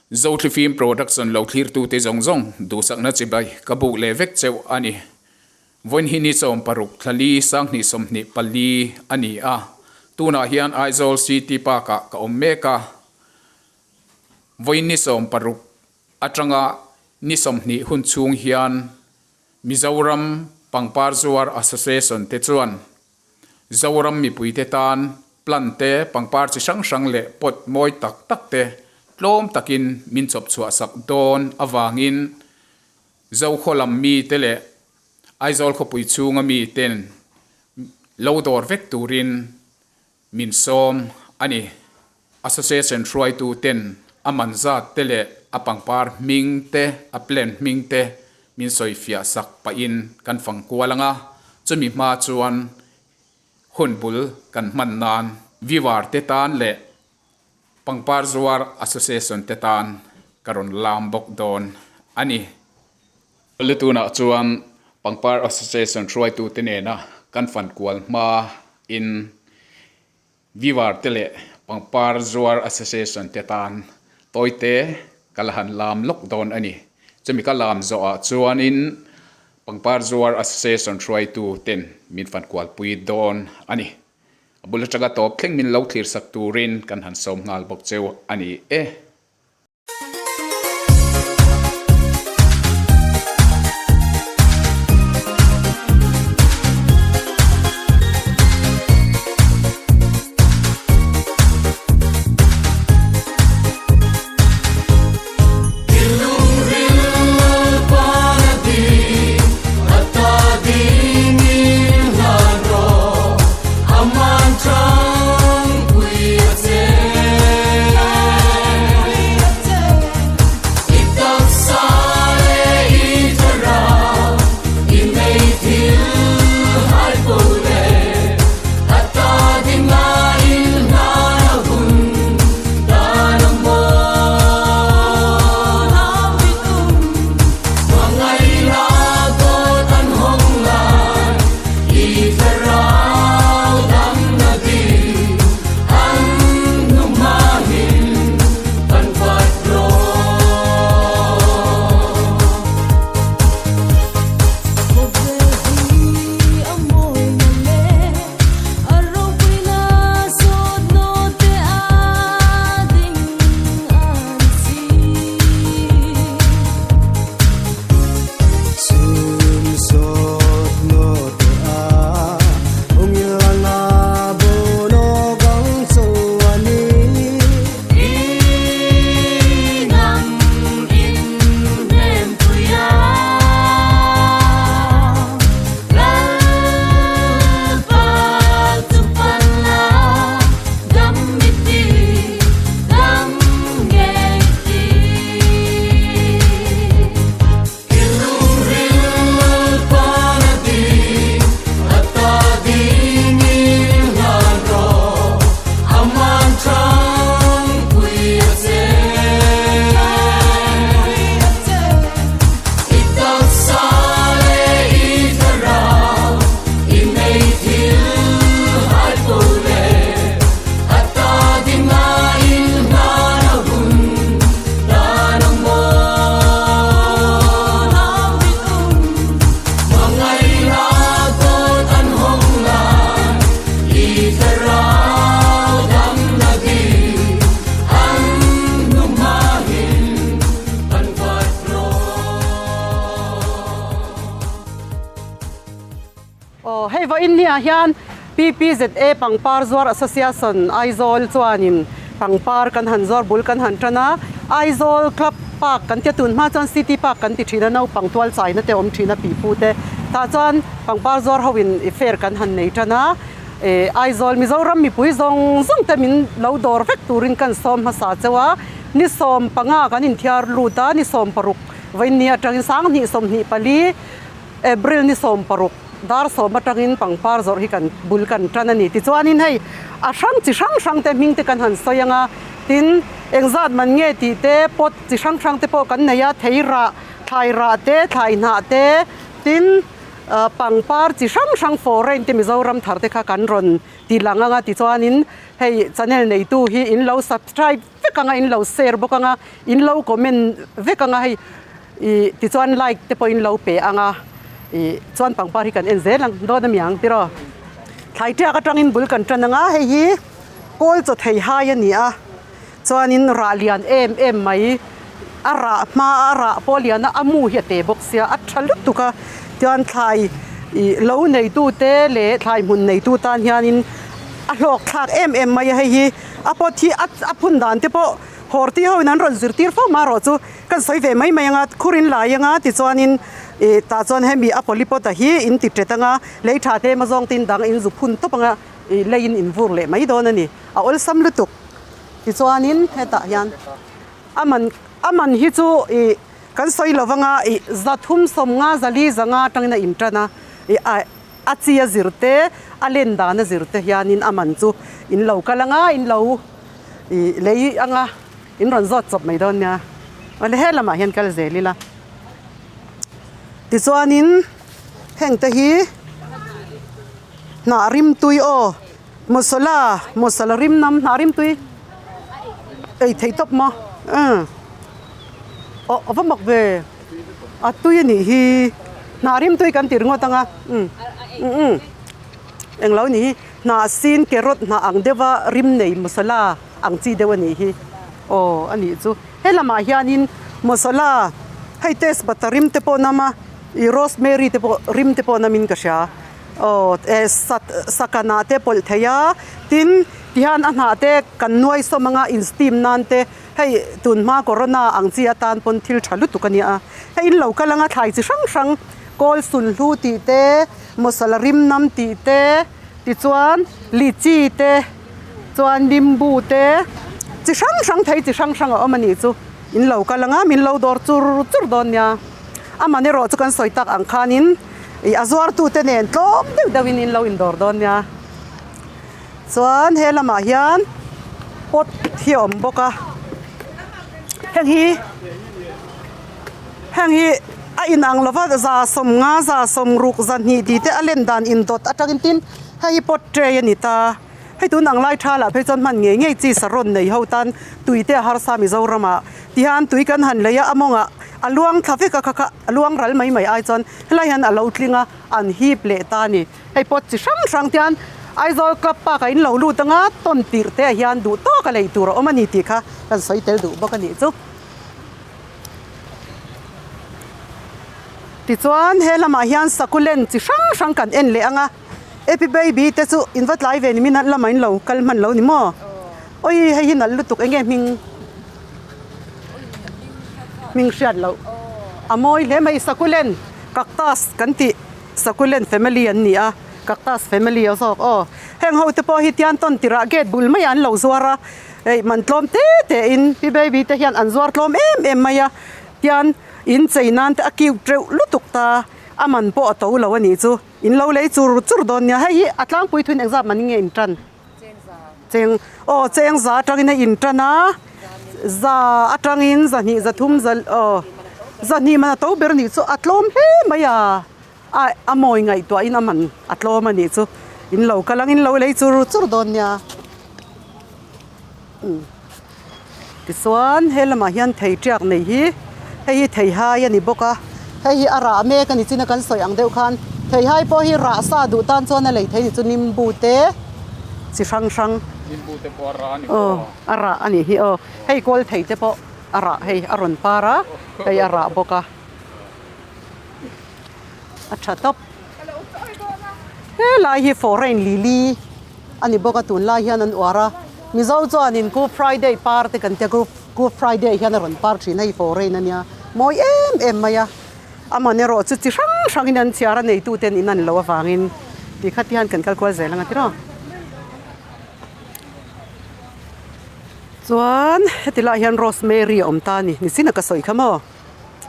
Zothlifim Production lo thlirtute zawng zawng duhsakna chibai ka buk leh vek cheuh a ni. Vawiin hi ni 16 thlali 2024 a ni a, tunah hian Aizawl City Park-ah ka awm mek a. Vawiin ni 16 atanga ni 20 hun chhung hian Mizoram Pangpar Zuar Association te chuan Zoram mipuite tan plant te, pangpar chi hrang hrang leh pot mawi tak tak te tlawm takin min chawp chhuah sak dawn avangin Zokhaw lam mite leh Aizawl khawpui chhunga miten lo dawr vek turin Min sawm a ni. Association hruaitu ten a man zat te leh a pangpar hming te, a plant hming te min sawi fiah sak pahin kan fang kual ang a, chumi hma chuan hun bul kan hman nan viewer te tan leh pangpar zuar association te tan ka rawn lam bawk dawn a ni. Awle tunah chuan pangpar association hruaitu te nena kan fan kual hma in viewer te leh pangpar zuar association te tan tawite ka la han lam lawk dawn a ni. Chumi ka lam zawhah chuanin pangpar zuar association hruaitu ten min fan kual pui dawn a ni. A bul atanga tawp thleng min lo thlir sak turin kan han sawm nghal bawk cheu a ni e. Aw hei vawiin ni ah hian PPZA Pangpar Zuar Association Aizawl chuanin pangpar kan han zuar bul kan han tan a, Aizawl Club Park kan tia tun hma chuan City Park kan ti thin a naupang tual chaina te awm thin a pipu te tah chuan pangpar zuar ho in fair kan han nei tan a, eh Aizawl Mizoram mipui zawng zawng te min lo dawr vek turin kan sawm hmasa cheu a, ni 15 kan inthiar lut a, ni 16 vawiin ni atangin 2024. April ni 16 dar 10 atangin pangpar zawrh hi kan bul kan tan a ni. Tichuanin hei a hrang chi hrang hrang te hming te kan han sawi ang a, tin engzat man nge tih te pot chi hrang hrang te pawh kan nei a, thei rah, thlai rah te, thlai hnah te, tin pangpar chi hrang hrang foreign te Mizoram thar te kha kan rawn ti lang ang a. Tichuanin hei channel neitu hi in lo subscribe. vek anga in lo share bawk anga in lo comment vek anga hei ih tichuan like te pawh in lo pe anga ih chuan pangpar hi kan en zel ang dawn a mi ang tiraw. Thlai tiak atangin bul kan tan anga hei hi kawl chaw thei hai a ni a chuanin rah lian em em mai a rah hma a rah pawh a lian a a mu hi a te bawk sia a tha lutuk a chuan thlai ih lo neitu te leh thlai hmun neitu tan hianin a hlawk thlak em em mai a hei hi a pot hi a phun dan te pawh hawrti ho in an rawn zirtir fo marawh chu kan sawi ve mai mai anga khur in lai anga tichuanin ih tah chuan hemi a polypot a hi in ti tet anga lei tha te emaw zawng tin dang in zu phun tawp anga ih lei in in vur leh mai dawn a ni a awlsam lutuk tichuanin hetah hian a man a man hi chu ih kan sawi lo anga ih zathum sawmnga zali zanga atangin a intan a ih a a chi a zir te a len dan a zir te hianin a man chu in lo kal anga in lo ih lei anga. In rawn zawt chawp mai dawn nia. Awle he lamah hian kal zel ila. Tichuanin heng te hi hnah rim tui aw masala masala rim nam hnah rim tui ei thei tawp maw umm aw a va mak ve a tui a nih hi hnah rim tui kan ti ringawt ang a umm umm englo a nih hi hnah sin carrot hnah ang deuha rim nei masala. Ang chi deuh a nih hi. Aw a nih chu. He lamah hianin masala hei test bata rim te pawh nam a, ih rosemary te pawh rim te pawh namin ka hria. Aw eh sat sakanah te pawlh thei a, tin tihian a hnah te kan nuai sawm anga in steam nan te hei tun hma corona ang chi atan pawn thil tha lutuk a nia. Hei in lo kal anga thlai chi hrang hrang kawl sulhlu tih te, masala rim nam tih te, tichuan lychee te. Chuan limbu te chi hrang hrang thei chi hrang hrang a awm a nih chu. In lo kal anga min lo dawr chur chur dawn nia. Aman erawh chu kan sawi tak ang khanin ih a zuartute nen tlawm deuh deuhin in lo indawr dawn nia. Chuan he lamah hian pot hi a awm bawk a. Heng hi heng hi a inang lova 150 160 200 tih te a len dan indawt atangin tin hei hi pot tray a ni ta. Hei tun ang lai tha lah phei chuan hman ngei ngei chi sarawn nei ho tan tui te a harsa Mizoramah tihian tui kan han lei a a mawngah a luang thla vek a kha kha a luang ral mai mai ai chuan helai hian a lo tling a an hip leh ta a ni. Hei pawh chi hrang hrang tihian Aizawl club park ah in lo lut anga tawn tirh te ah hian duh tawk a lei tur a awm a ni tih kha kan sawi tel duh bawk a nih chu. Tichuan he lamah hian succulent chi hrang hrang kan en leh ang a. Epi baby te chu in va tlai ve ni min lamah in lo kal hman lo ni maw? Awi hei hi nalh lutuk eng nge hming hming hriat loh a mawi hle mai succulent cactus kan tih succulent family an ni a cactus family a zawk aw heng ho te pawh hi tian tawn tirah gate bul maiah an lo zuar a hei man tlawm te te in pi baby te hian an zuar tlawm em em mai a tian in chei nan te a cute reuh lutuk ta a man pawh a to lo a nih chu. In lo lei chur chur dawn nia, hei hi a tlangpui thuin engzat man nge in tan? Cheng aw cheng za atangin a in tan a, za atangin zahnih zathum za aw zahnih man a to ber anih chu a tlawm hle mai a, a a mawi ngaihtuahin a man a tlawm anih chu, in lo kal ang in lo lei chur chur dawn nia. Tichuan he lamah hian thei tiak nei hi hei hi theihai a ni bawk a, hei hi a rah mek a ni chin a kan sawi ang deuh khan theihai pawh hi rah sa duh tan chuan a lei thei a ni chu nimbu te chi hrang hrang Nimbu te pawh a rah a ni bawk a. A rah a nih hi aw, hei kawl thei te pawh a rah hei a rawn par a, hei a rah bawk a, a tha tawp. Helai hi foreign lily. A ni bawk a tunlai hian an uar a, Mizo chuanin Good Friday par te kan tia Good Friday hian a rawn par thin hei foreign a nia mawi em em mai a, aman erawh chu chi hrang hrangin an chhiar a neituten in an lo avangin ti khat hian kan kal kual zel ang a tiraw. Chuan heti lai hian rosemary a awm ta a ni, nichin a ka sawi kha maw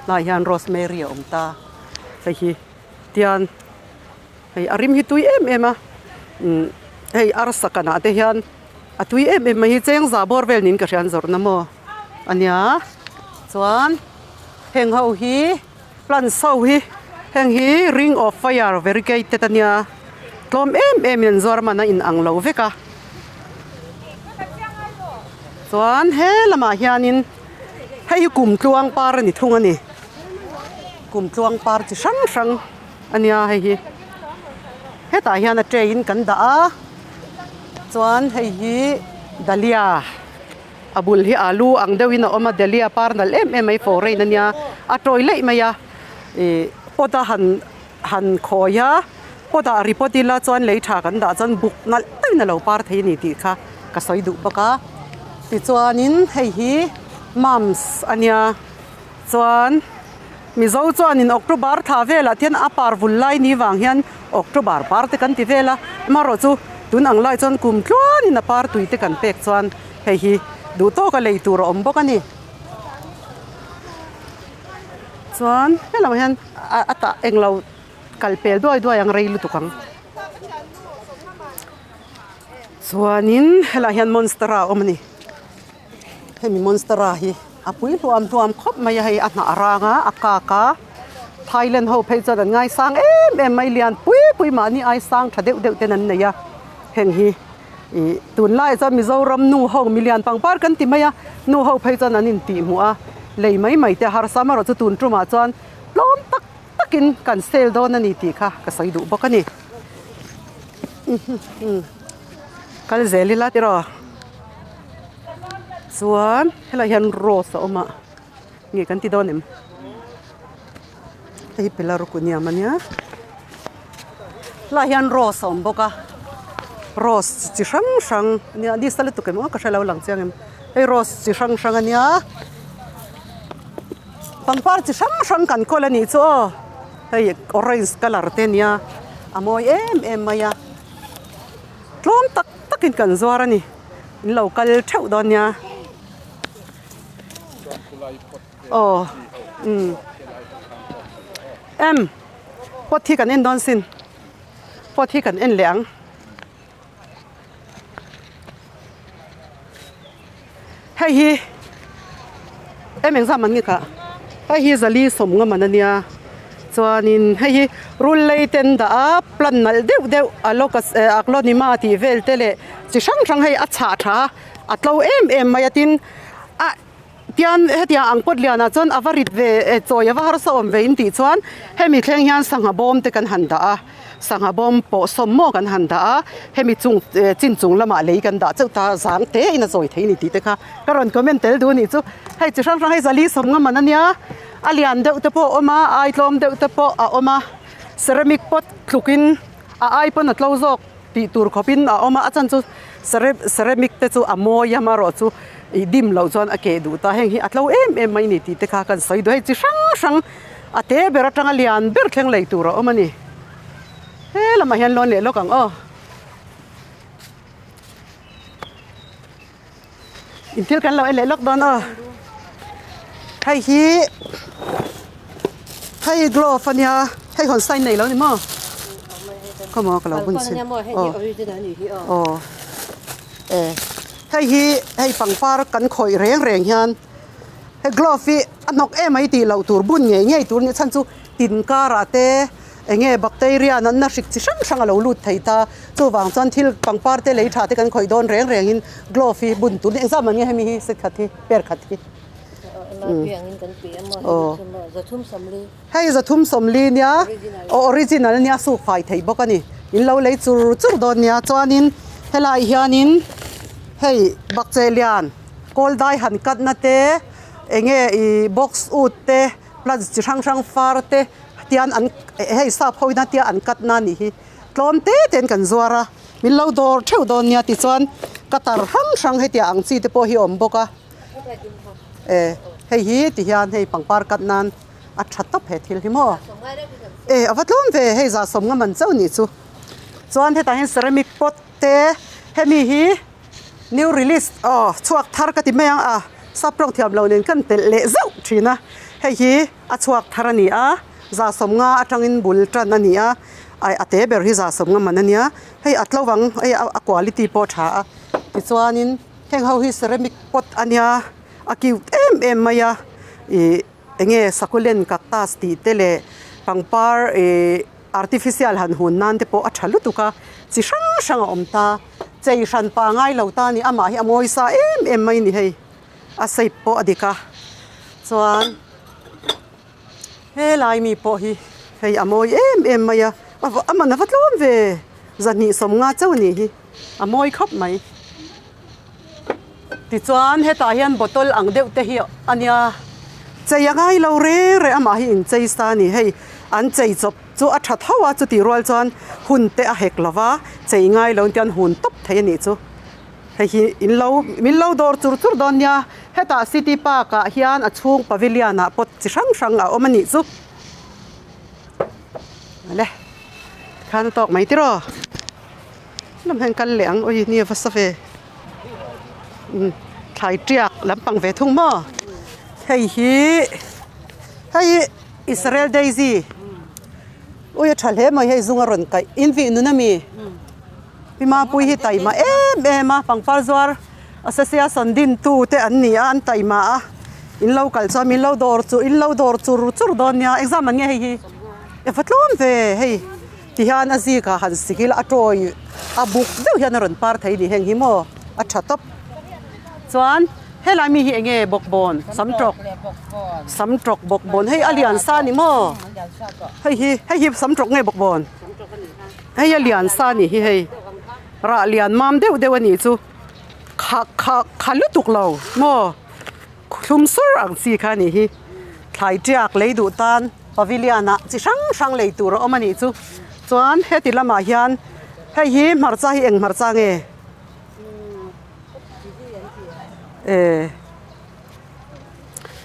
lai hian rosemary a awm ta hei hi tian. Hei a rim hi tui em em a umm hei arsa kanah te hian a tui em em mai hi chengza bawr vel niin ka hria an zawrhna maw a nia chuan heng ho hi plants ho hi heng hi ring of fire variegated a nia tlawm em em in an zuar a man a inang lo vek a. Chuan he lamah hianin hei hi kumtluang par a ni thung a ni. Kumtluang par chi hrang hrang a nia hei hi. Hetah hian a tray in kan dah a chuan hei hi dahlia a bul hi alu ang deuhin a awm a dahlia par nalh em em mai foreign a nia a tawi laih mai a ih pot a han han khawi a pot ah ri pawt ila chuan lei tha kan dah chuan buk nalh deuhin a lo par thei a ni tih kha ka sawi duh bawk a tichuanin hei hi mums a nia. Chuan Mizo chuanin October thla velah te hian a par vul lai ni vang hian October par te kan ti vel a, amaherawh chu tun ang lai chuan kum tluanin a par tui te kan pek chuan hei hi duh tawka lei tur a awm bawk a ni. Chuan helamah hian a tah englo kal pel duai duai ang rei lutuk ang. Chuanin helaiah hian monstera a awm a ni. Hemi monstera hi a pui hluam hluam khawp mai a hei a hnah rang a a kak a Thailand ho phei chuan an ngaisang em em mai lian pui pui mahni ai sang tha deuh deuh ten an nei a heng hi ih tunlaiah chuan Mizoram nu ho milian pangpar kan ti mai a nu ho phei chuan an intih hmuh a lei mai mai te a harsa amaherawh chu tun tumah chuan tlawm tak takin kan sale dawn a ni tih kha ka sawi duh bawk a ni kal zel ila tiraw. Chuan helaiah hian rose a awm a nge kan ti dawn em hei hi pelarukunium a nia helaiah hian rose a awm bawk a rose chi hrang hrang a nia list a lutuk em aw ka hre lo lang chiang em hei rose chi hrang hrang a nia pangpar chi hrang hrang kan kawl a nih chu aw hei orange colour te a nia a mawi em em mai a. Tlawm tak takin kan zuar a ni. In lo kal theuh dawn nia. Aw umm em pot hi kan en dawn sin pot hi kan en leh ang. Hei hi em engzam an nge kah hei hi zali sawmnga man a nia chuanin hei hi rul lei ten dah a plant nalh deuh deuh a locus eh aglonema tih vel te leh chi hrang hrang hei a chhah tha a a tlo em em mai a tin a tian hetiang ang pawt lianah chuan a va rit ve eh chawi a va harsa awm ve in tih chuan hemi thleng hian sangha bawm te kan han dah a. Sangha bawm pawh sawm maw kan han dah a, hemi chung chin chung lamah lei kan dah chauh ta zang te in a chawi thei ni tih te kha ka rawn comment tel duh a nih chu. Hei chi hrang hrang hei zali sawm nga man a nia, a lian deuh te pawh a awm a, ai tlawm deuh te pawh a awm a, ceramic pot tluk in a ai pawn a tlo zawk tih tur khawp in a awm a, a chan chu ceramic te chu a mawi a amaherawh chu ih dim loh chuan a keh duh ta, heng hi a tlo em em mai ni tih te kha kan sawi duh a, hei chi hrang hrang. A te ber atanga lian ber thleng lei tur a awm a ni. He lamah hian lawn leh lawk ang aw. In thil kan lo en leh lawk dawn aw. Hei hi hei glove a nia hei hawn sign nei lo ni maw? Khawmaw ka lo bun chhin aw aw e hei hi hei pangpar kan khawih reng reng hian. He glove hi a hnawk em mai tih loh tur bun ngei ngei tur a nih chhan chu tin karah te eng nge bacteria natna hrik chi hrang hrang a lo lut thei ta chuvang chuan thil pangpar te lei tha te kan khawih dawn reng reng in glove hi bun tur a ni engzah man nge hemi hi set khat hi pair khat hi aw hei zathum sawmli nia aw original nia suk fai thei bawk a ni in lo lei chur chur dawn nia chuanin helaiah hianin hei bakcheh lian. Kawl dai han cut na te eng nge ih box ut te plants chi hrang hrang far te tian an hei sap ho in a tia an cut na a nih hi tlawm te te in kan zuar a min lo dawr theuh dawn nia tichuan cutter hrang hrang hetiang ang chi te pawh hi a awm bawk a e hei hi ti hian hei pangpar cut nan a tha tawp he thil hi maw e a va tlawm ve hei zah sawm nga man chauh a nih chu chuan hetah hian ceramic pot te hemi hi. New release aw chhuak thar ka ti mai ang a sap tawng thiam lo nen kan telh leh zauh thin a hei hi a chhuak thar a ni a za sawmnga atangin bul tan a ni a ai a te ber hi za sawmnga man a nia hei a tlo ang hei a quality pawh a tha a tichuanin heng ho hi ceramic pot a nia a cute em em mai a ih eng nge succulent cactus tih te leh pangpar ih artificial han hun nan te pawh a tha lutuk a chi hrang hrang a awm ta. Chei hran pa ngai lo ta ni amah hi a mawi sa em em mai ni hei a shape pawh a dik a chuan helai mi pawh hi hei a mawi em em mai a a man a va tlawm ve zahnih sawmnga chauh a nih hi a mawi khawp mai tichuan hetah hian bottle ang deuh te hi a nia chei a ngai lo reng reng amah hi inchei sa a ni hei an chei chawp. Chu a tha tho a, chutih rual chuan hun te a hek lo va, chei ngai lo tian hun tawp thei a nih chu. Hei hi in lo, min lo dawr chur chur dawn nia, hetah City Park ah hian a chhung pavilion ah pawt chi hrang hrang a awm a nih chu. Awle, tikhan a tawk mai tiraw? Lam hian kal leh ang, ui ni a va sa ve. Umm thlai tiak lampang ve thung maw? Hei hi, hei hi. Israel Daisy ui a tha hle mai hei zung a rawn kaih in vih nun ami pi mapui hi taima em em a pangpar zuar association din tu te an ni a an taima a in lo kal chuan min lo dawr chu in lo dawr chur chur dawn nia exam an nge hei hi e va tlawm ve hei ti hian a zik ah han sik ila a tawi a buk deuh hian a rawn par thei ni heng hi maw a tha tawp chuan. Helai mi hi enge bawkbawn sam tawk sam tawk bawkbawn hei a lian sa ni maw hei hi hei hi sam tawk nge bawkbawn hei a lian sa ni hi hei rah lian mam deuh deuh a nih chu kha kha kha lutuk lo maw thlum sur ang chi kha a nih hi thlai tiak lei duh tan pavilion ah chi hrang hrang lei tur a awm a nih chu chuan heti lamah hian hei hi hmarcha hi eng hmarcha nge. Eh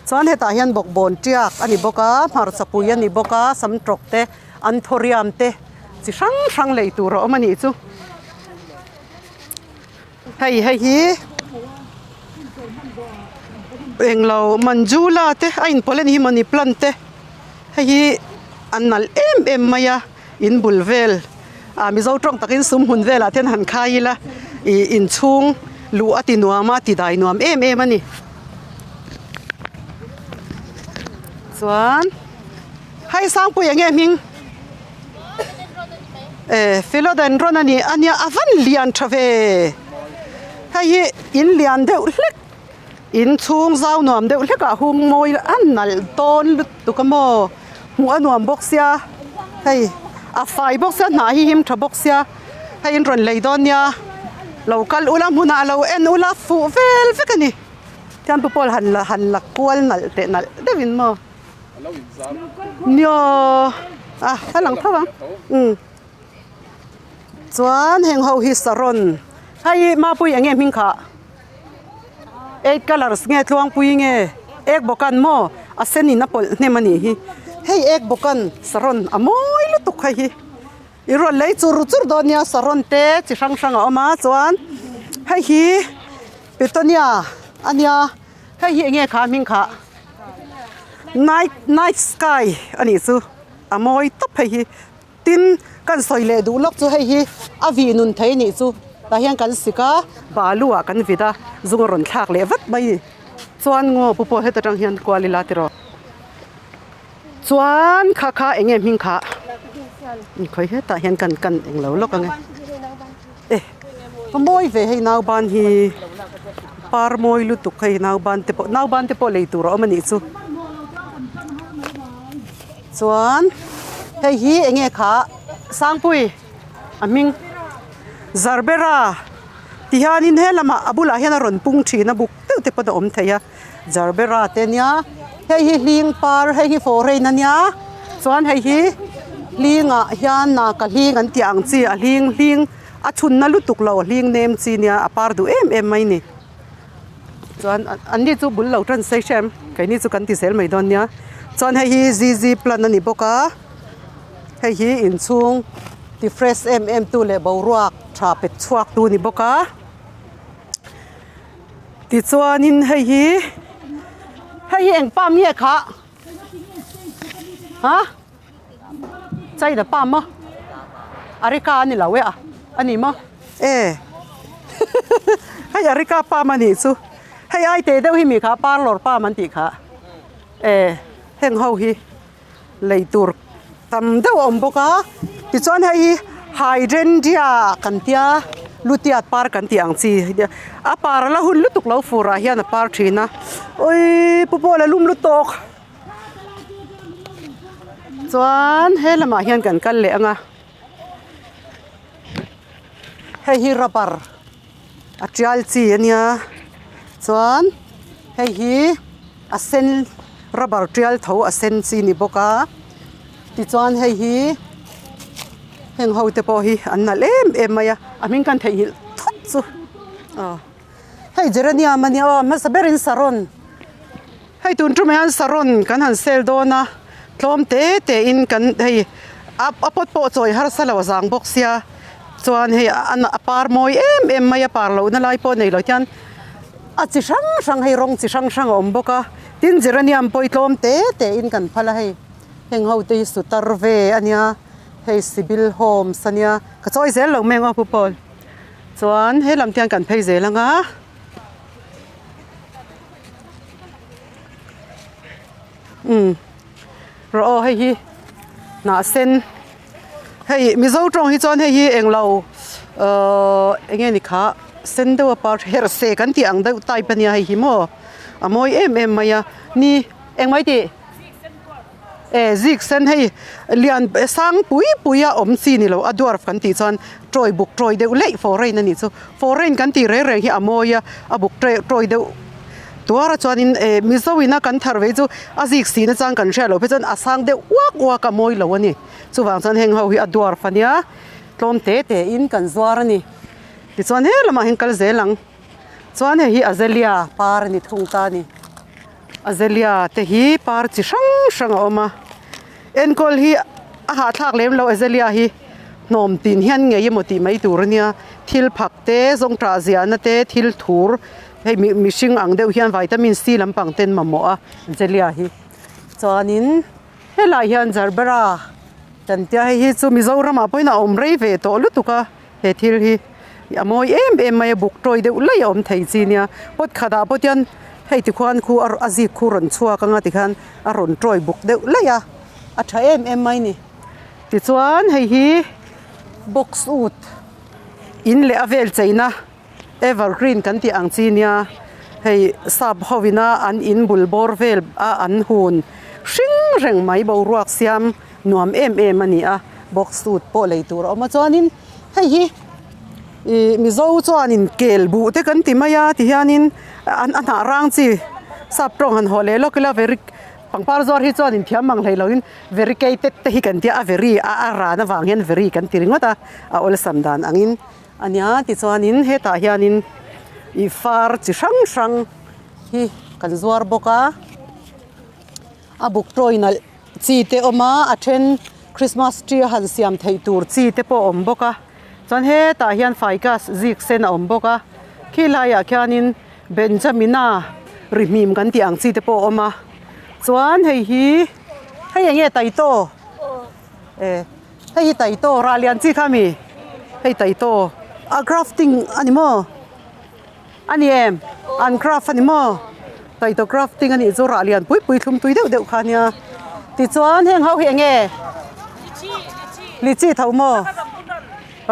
chuan hetah hian bawkbawn tiak a ni bawk a hmarcha pui a ni bawk a sam tawk te anthurium te chi hrang hrang lei tur a awm a nih chu hei hei hi englo manjula te a inpawlh a ni hi mawni plant te hei hi a nalh em em mai a. In bul vel ah Mizo tawng takin sum hmun velah te hian han khai ila ih inchhung luh a ti nuam a ti dai nuam em em a ni. Chuan hei Sangpuia nge hming eh philodendron a ni a nia a van lian tha ve hei hi in lian deuh hlek in chhung zau nuam deuh hlek ah hung mawi a nalh dawn lutuk a maw hmuh a nuam bawk sia hei a fai bawk sia hnah hi him tha bawk sia hei in rawn lei dawn nia lo kal ula hmunah lo en ula fuh vel vek a ni tihian pu pawl han la han la kual nalh teh nalh deuh in maw nia a a lang tho ang umm chuan heng ho hi saron hei mapui eng nge hming khah. Eight colours nge tluangpui nge ek bawkan maw a sen in a pawlh hnem a nih hi hei ek bawkan saron a mawi lutuk hei hi i rawn lei chur chur dawn nia saron te chi hrang hrang a awm a chuan hei hi petunia a nia hei hi eng nge kha hming khah night night sky a nih chu a mawi tawp hei hi. Tin, kan sawi leh duh lawk chu hei hi a vih nun thei nih chu tah hian kan sik a, balu ah kan vit a, zung a rawn thlak leh vat mai ni. Chuan ngaw pu pawh heta tang hian kual ila tiraw. Chuan kha kha eng nge hming kha khawi hetah hian kan kan eng lo lawk ang e. E a mawi ve hei nauban hi par mawi lutuk hei nauban te pawh nauban te pawh lei tur a awm a nih chu. Chuan hei hi eng nge kha Sangpui a hming Zarbera ti hianin he lamah a bulah hian a rawn pung thin a buk deuh te pawn a awm thei a Zarbera te ania hei hi hling par hei hi foreign ania chuan hei hi hlingah hian naka hling an tih ang chi a hling hling a chhunna lutuk lo hling nem chi nia a par duh em em mai ni. Chuan an ni chu bul lo tan sei hrem keini chu kan ti zel mai dawn nia chuan hei hi zz plant a ni bawk a hei hi inchhung ti fresh em em tu leh boruak tha pet chhuak tu a ni bawk a tichuanin hei hi hei hi eng palm nge khah ha China palm maw Areca a ni lo e a a ni maw e hei Areca palm a nih chu hei ai teh deuh hi mi kha parlour palm an tih kha e heng ho hi lei tur tam deuh a awm bawk a tichuan hei hi hydrangea kan tia. Lutiat par kan tih ang chi a par a la hun lutuk lo fur ah hian a par thin a awii pu pawh la lum lutuk chuan he lamah hian kan kal leh ang a hei hi rubber a tial chi a nia chuan hei hi a sen rubber tial tho a sen chi a ni bawk a tichuan hei hi. Heng ho te pawh hi an nalh em em mai a a hming kan theihnghilh thut chu aw hei geranium a nia aw a hmasa berin saron hei tun tum hian saron kan han sel dawn a tlawm te te in kan hei a a pot pawh chawi harsa lo a zang bawk sia chuan hei a par mawi em em mai a par lohna lai pawh nei lo hian a chi hrang hrang hei rawng chi hrang hrang a awm bawk a tin geranium pawh hi tlawm te te in kan phal a hei heng ho te hi sutar ve a nia. Hei Sibyl Homes a nia ka chawi zel lo mai ang aw Pu Paul chuan he lam te hian kan phei zel ang a umm rawh aw hei hi hnah sen hei Mizo tawng hi chuan hei hi englo ahh eng nge ni kha sen deuh a par herh se kan tih ang deuh type a nia hei hi maw a mawi em em mai a ni engmai tih. E zik sen hei lian sang pui pui a awm chi ni lo a dwarf kan tih chuan tawi buk tawi deuh leih foreign a nih chu foreign kan tih reng reng hi a mawi a a buk tawi tawi deuh tuar a chuanin e mizo ina kan thar ve chu a zik si na chang kan hriat loh phei chuan a sang deuh uak uak a mawi lo a ni chuvang chuan heng ho hi a dwarf a nia tlawm te te in kan zuar a ni tichuan he lamah hian kal zel ang chuan hei hi azalea par a ni thung ta a ni. Azalea te hi par chi hrang hrang a awm a enkawl hi a hahthlak lem lo azalea hi hnawm tin hian ngei emaw tih mai tur ania thil phak te zawngṭah ziahna te thil thur hei mi mihring ang deuh hian vitamin C lampang ten mamawh a azalea hi chuanin helaiah hian gerbera kan tia hei hi chu Mizoram ah pawhin a awm rei ve tawh lutuk a. He thil hi a mawi em em mai a buk tawi deuh laih a awm thei chi nia pot khatah pawh hian hei tikhuan khu a zik khu rawn chhuak anga tikhan a rawn tawi buk deuh laih a a tha em em mai a ni tichuan hei hi box wood in leh a vel cheina evergreen kan tih ang chi nia hei sap ho ina an in bul bawr vel a an hun hring reng mai boruak siam. Nuam em em a ni a, box suit pawh lei tur a awm a chuanin hei hi ih mizo chuanin kel buh te kan ti mai a tihianin an a hnah rang chi sap tawng han haw leh lawk ila very pangpar zuar hi chuanin thiam mang hlei loin variegated te hi kan tia a very a a ran avang hian very kan ti ringawt a a awlsam dan angin a nia tichuanin hetah hianin ih far chi hrang hrang hi kan zuar bawk a a buk tawi nalh. Chi te awm a a then christmas tree a han siam theih tur chi te pawh a awm bawk a chuan hetah hian ficus zik sen a awm bawk a khi laiah khianin benjamina ri hmim kan tih ang chi te pawh a awm a chuan hei hi hei eng nge taito e hei hi taito rah lian chi kha ami hei taito a grafting a ni maw. A ni em? An craft a ni maw? Taito crafting a nih chu rah lian pui pui thlum tui deuh deuh kha a nia. Tichuan heng ho hi eng nge? Lichi tho maw?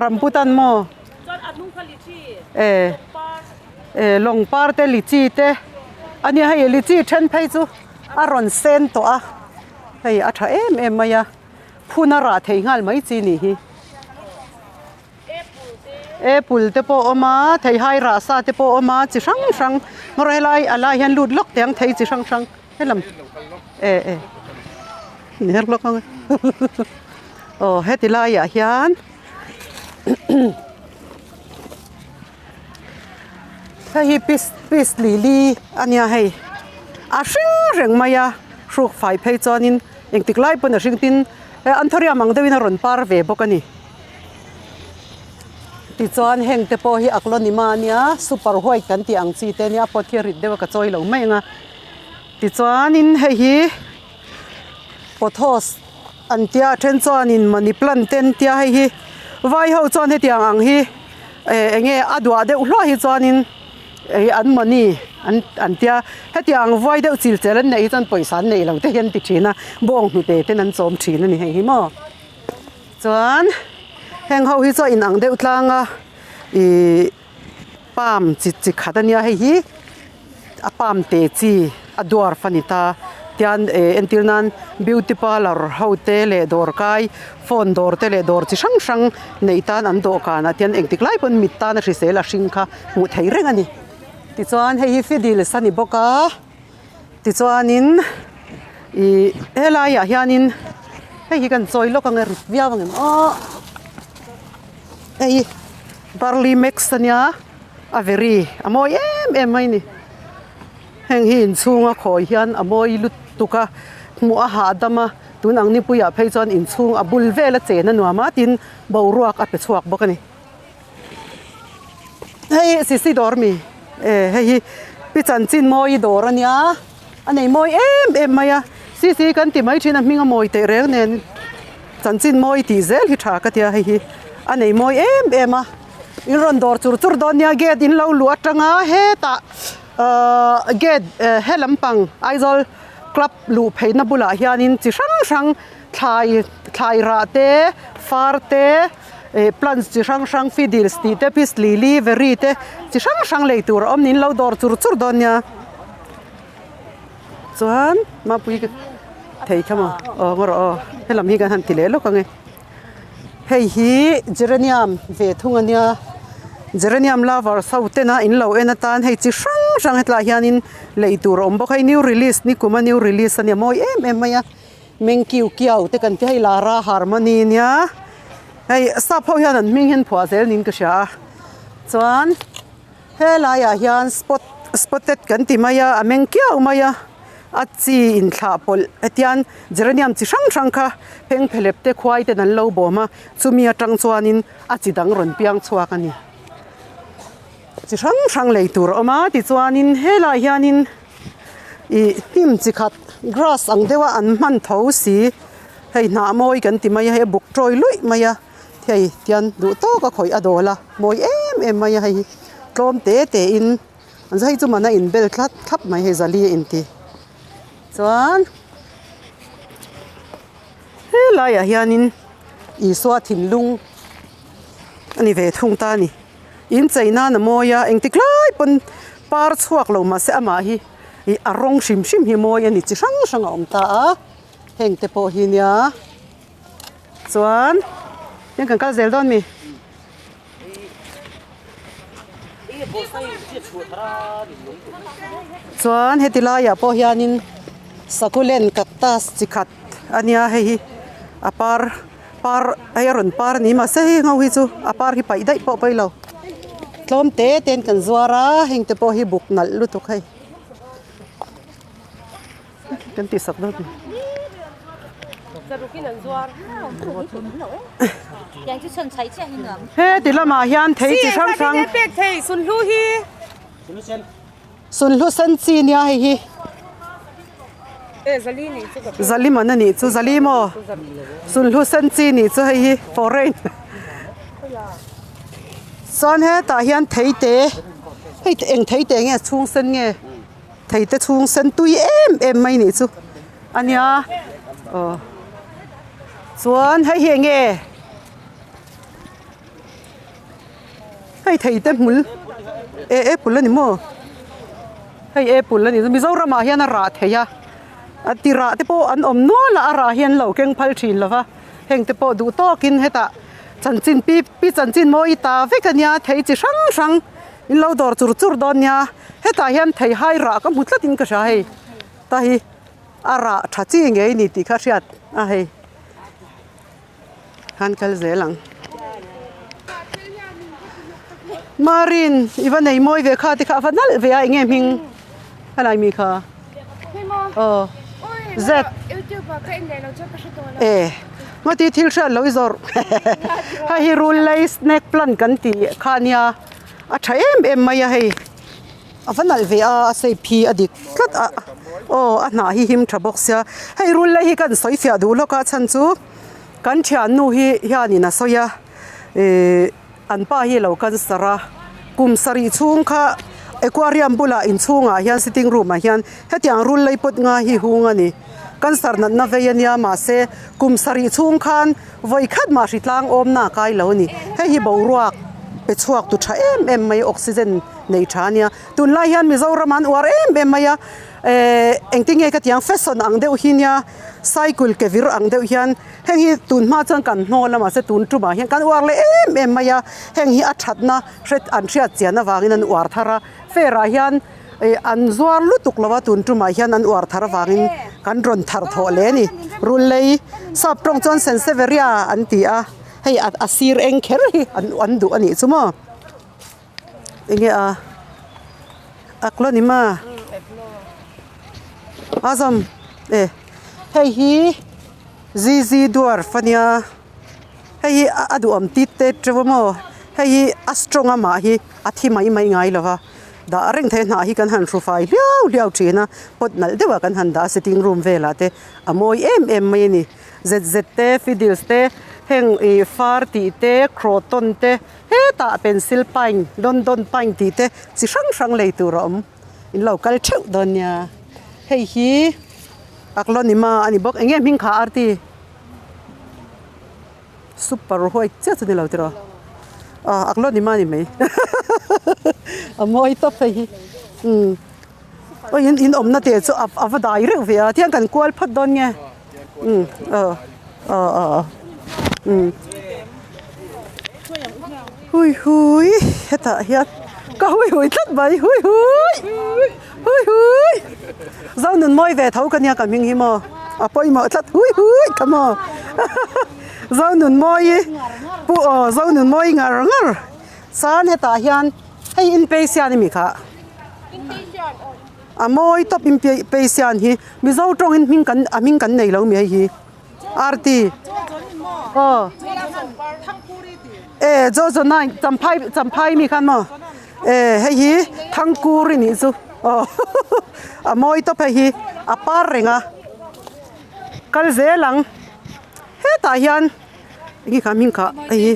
Rambutan maw? E e lawng par te lichi te a nia hei lichi then phei chu a rawn sen tawh a hei a tha em em mai a phun a rah thei nghal mai chi nih hi. Apple te pawh a awm a theihai rah sa te pawh a awm a chi hrang hrang hmawrh helai a lai hian lut lawk teh ang thei chi hrang hrang helam e e ni her lawk ang e aw heti laiah hian hei hi peace peace lily a nia hei a hring reng mai a hruk fai phei chuanin engtik lai pawn a hring tin anthurium ang deuhin a rawn par ve bawk a ni. Tichuan heng te pawh hi Aglonema a nia super white kan tih ang chi te ania a pot hi a rit deuh a ka chawi lo mai ang a tichuanin hei hi pothos an tia a then chuanin money plant te an tia hei hi vai ho chuan hetiang ang hi eh eng nge a duah deuh hluah hi chuanin hei an money an an tia hetiang vuai deuh chil chel an neih hi chuan pawisa an neih lo te hi an ti thin a bawng hnute ten an chawm thin a ni hei hi maw. Chuan heng ho hi chu a inang deuh tlang a. Ihh palm chi chi khat a nia hei hi a palm te chi a dwarf a ni ta tian eh entir nan beauty parlour ho te leh dawr kai phone dawr te leh dawr chi hrang hrang neih tan an dawhkan ah tian engtik lai pawn mit tan a hrisel a hring kha hmuh theih reng a ni tichuan hei hi fiddles a ni bawk a tichuanin ih helaiah hianin hei hi kan chawi lawk ang e rit viau ang em aw. Hei barley mix ania a veri a mawi em em mai a ni heng hi inchhunga khawi hian a mawi lutuk a hmuh a hahdam a tun ang nipuiah phei chuan inchhung a bul vel a chen a nuam a tin boruak a pe chhuak bawk a ni hei sisi dawr mi e hei hi pi chanchin mawi dawr ania a nei mawi em em mai a sisi kan ti mai thin a hming a mawi teh reng nen. Chanchin mawi tih zel hi tha ka tia hei hi a nei mawi em em a in rawn dawr chur chur dawn nia gate in lo luh atanga hetah ahh gate he lampang Aizawl club luh pheihna bulah hianin chi hrang hrang thlai thlai rah te far te eh plants chi hrang hrang fiddles tih te peace lily very te chi hrang hrang lei tur a awm niin lo dawr chur chur dawn nia. Chuan mapui ka thei kha maw aw ngaw rawh aw helam hi kan han ti leh lawk ang e hei hi geranium ve thung a nia geranium lovers ho tena in lo en atan hei chi hrang hrang hetlaiah hianin lei tur a awm bawk a hei new release ni kuma new release a nia mawi em em mai a meng kiu kiau te kan ti hei lara harmony a nia hei sap ho hian an hming hian phuah zel niin ka hria a chuan. Helaiah hian spot spotted kan ti mai a a meng kiau mai a a chi inthlah pawlh hetiang geranium chi hrang hrang kha phengphehlep te khuai ten an lo bawm a chumi atang chuanin a chi dang rawn piang chhuak a ni chi hrang hrang lei tur a awm a tichuanin helaiah hianin ih hnim chi khat grass ang deuha an hman tho si hei hnah mawi kan ti mai a hei a buk tawi luih mai a. Hei tian duh tawk a khawih a dawl a mawi em em mai a hei hi tlawm te te in an hei chu man a in bel thlap thlap mai hei zali a inti chuan helaiah hianin Isua thinlung a ni ve thung ta a ni in chei nan a mawi a engtik lai pawn par chhuak lo mahse amah hi ih a rawng hrim hrim hi mawi a ni chi hrang hrang a awm ta a heng te pawh hi nia. Chuan heng kan kal zel dawn mi? Chuan heti laiah pawh hianin succulent cactus chi khat a nia hei hi a par par hei a rawn par a ni mahse hei ngho hi chu a par hi paih daih pawh pawi lo tlawm te te in kan zuar a heng te pawh hi buk nalh lutuk hei. Kan tih sak dawn he ti lamah hian thei chi hrang hrang sunhlu sen chi nia hei hi zali man a nih chu zali maw sunhlu sen chi nih chu hei hi foreign chuan hetah hian thei te hei eng thei te nge chhung sen nge. Thei te chhung sen tui em em mai nih chu a nia aw chuan hei hi enge hei thei te hmul e apple a ni maw hei apple a ni Mizoram ah hian a rah thei a a ti rah te pawh an awm nual a a rah hi an lo keng phal thin lo va heng te pawh duh tawkin hetah chanchin pi pi chanchin mawi ta vek a nia thei chi hrang hrang. In lo dawr chur chur dawn nia hetah hian thei hai rah ka hmu tlat in ka hria hei ta hi a rah tha chi ngei ni tih kha hriat a hei han kal zel ang Marin i va nei mawi ve kha te kha a va nalh ve a eng nge hming helai mi kha aw Z e ngawti thil hriat loh i zawrh hei hi rul lei snake plant kan tih kha ania. A tha em em mai a hei a va nalh ve a a shape hi a dik tlat a aw a hnah hi him tha bawk sia hei rul lai hi kan sawi fiah duh lawk a chhan chu kan thiannu hi hianin a sawi a ihh an pa hi a lo cancer a kum sarih chhung kha aquarium bulah inchhungah hian sitting room ah hian hetiang rul lei pawt nga hi hung a ni cancer natna vei a nia mahse kum sarih chhung khan vawi khat mah hritlang awmna a kai lo a ni hei hi boruak. Pe chhuak tu tha em em mai oxygen nei tha ania tunlai hian Mizoram an uar em em mai a ehh engtin nge ka tih ang fashion ang deuh hi nia cycle ke vir ang deuh hian heng hi tun hma chuan kan hnawl a mahse tun tumah hian kan uar leh em em mai a heng hi a thatna hre an hriat chian avangin an uar thar a fair ah hian ih an zuar lutuk lo a tun tumah hian an uar thar avangin kan rawn thar thawh leh a ni rullei sap tawng chuan senseveria an ti a. Hei a sir eng kher hi an an duh a nih chu maw enge a aclonima a zawm e hei hi zizi dwarf a nia hei hi a duhawm tit tet teuh a maw hei hi a strong a mah hi a thi mai mai ngai lo va dah reng thei a hnah hi kan han hru fai hliau hliau thin a pot nalh deuh ah kan han dah a sitting room velah te a mawi em em mai a ni. Zet zet te, fiddles te, heng ih far tih te, croton te, hetah pencil pine, london pine tih te chi hrang hrang lei tur a awm. In lo kal theuh dawn nia. Hei hi Aglonema a ni bawk. Eng nge hming kha Arti? Super white chiah chu ni lo tiraw? Aw Aglonema a ni mai. A mawi tawp hei hi. Umm. Aw in in awmna te chu a va dai reuh ve a, tiang kan kual phawt dawn nge. Umm aw aw aw umm hui hui hetah hian ka hui hui tlat mai hui hui hui hui Zonun mawi ve tho ka nia ka hming hi maw a pawimawh tlat hui hui ka maw Zonun mawi pu aw Zonun mawi ngar ngar chuan hetah hian hei inpei sian a mi kha. A mawi tawp in Pesian hi Mizo tawngin hming kan a hming kan nei lo mi hei hi Arti aw e Jojo nine Champhai Champhai mi khan maw e hei hi Thangkuri nih chu aw a mawi tawp hei hi a par reng a kal zel ang hetah hian enge kha hming kha hei hi.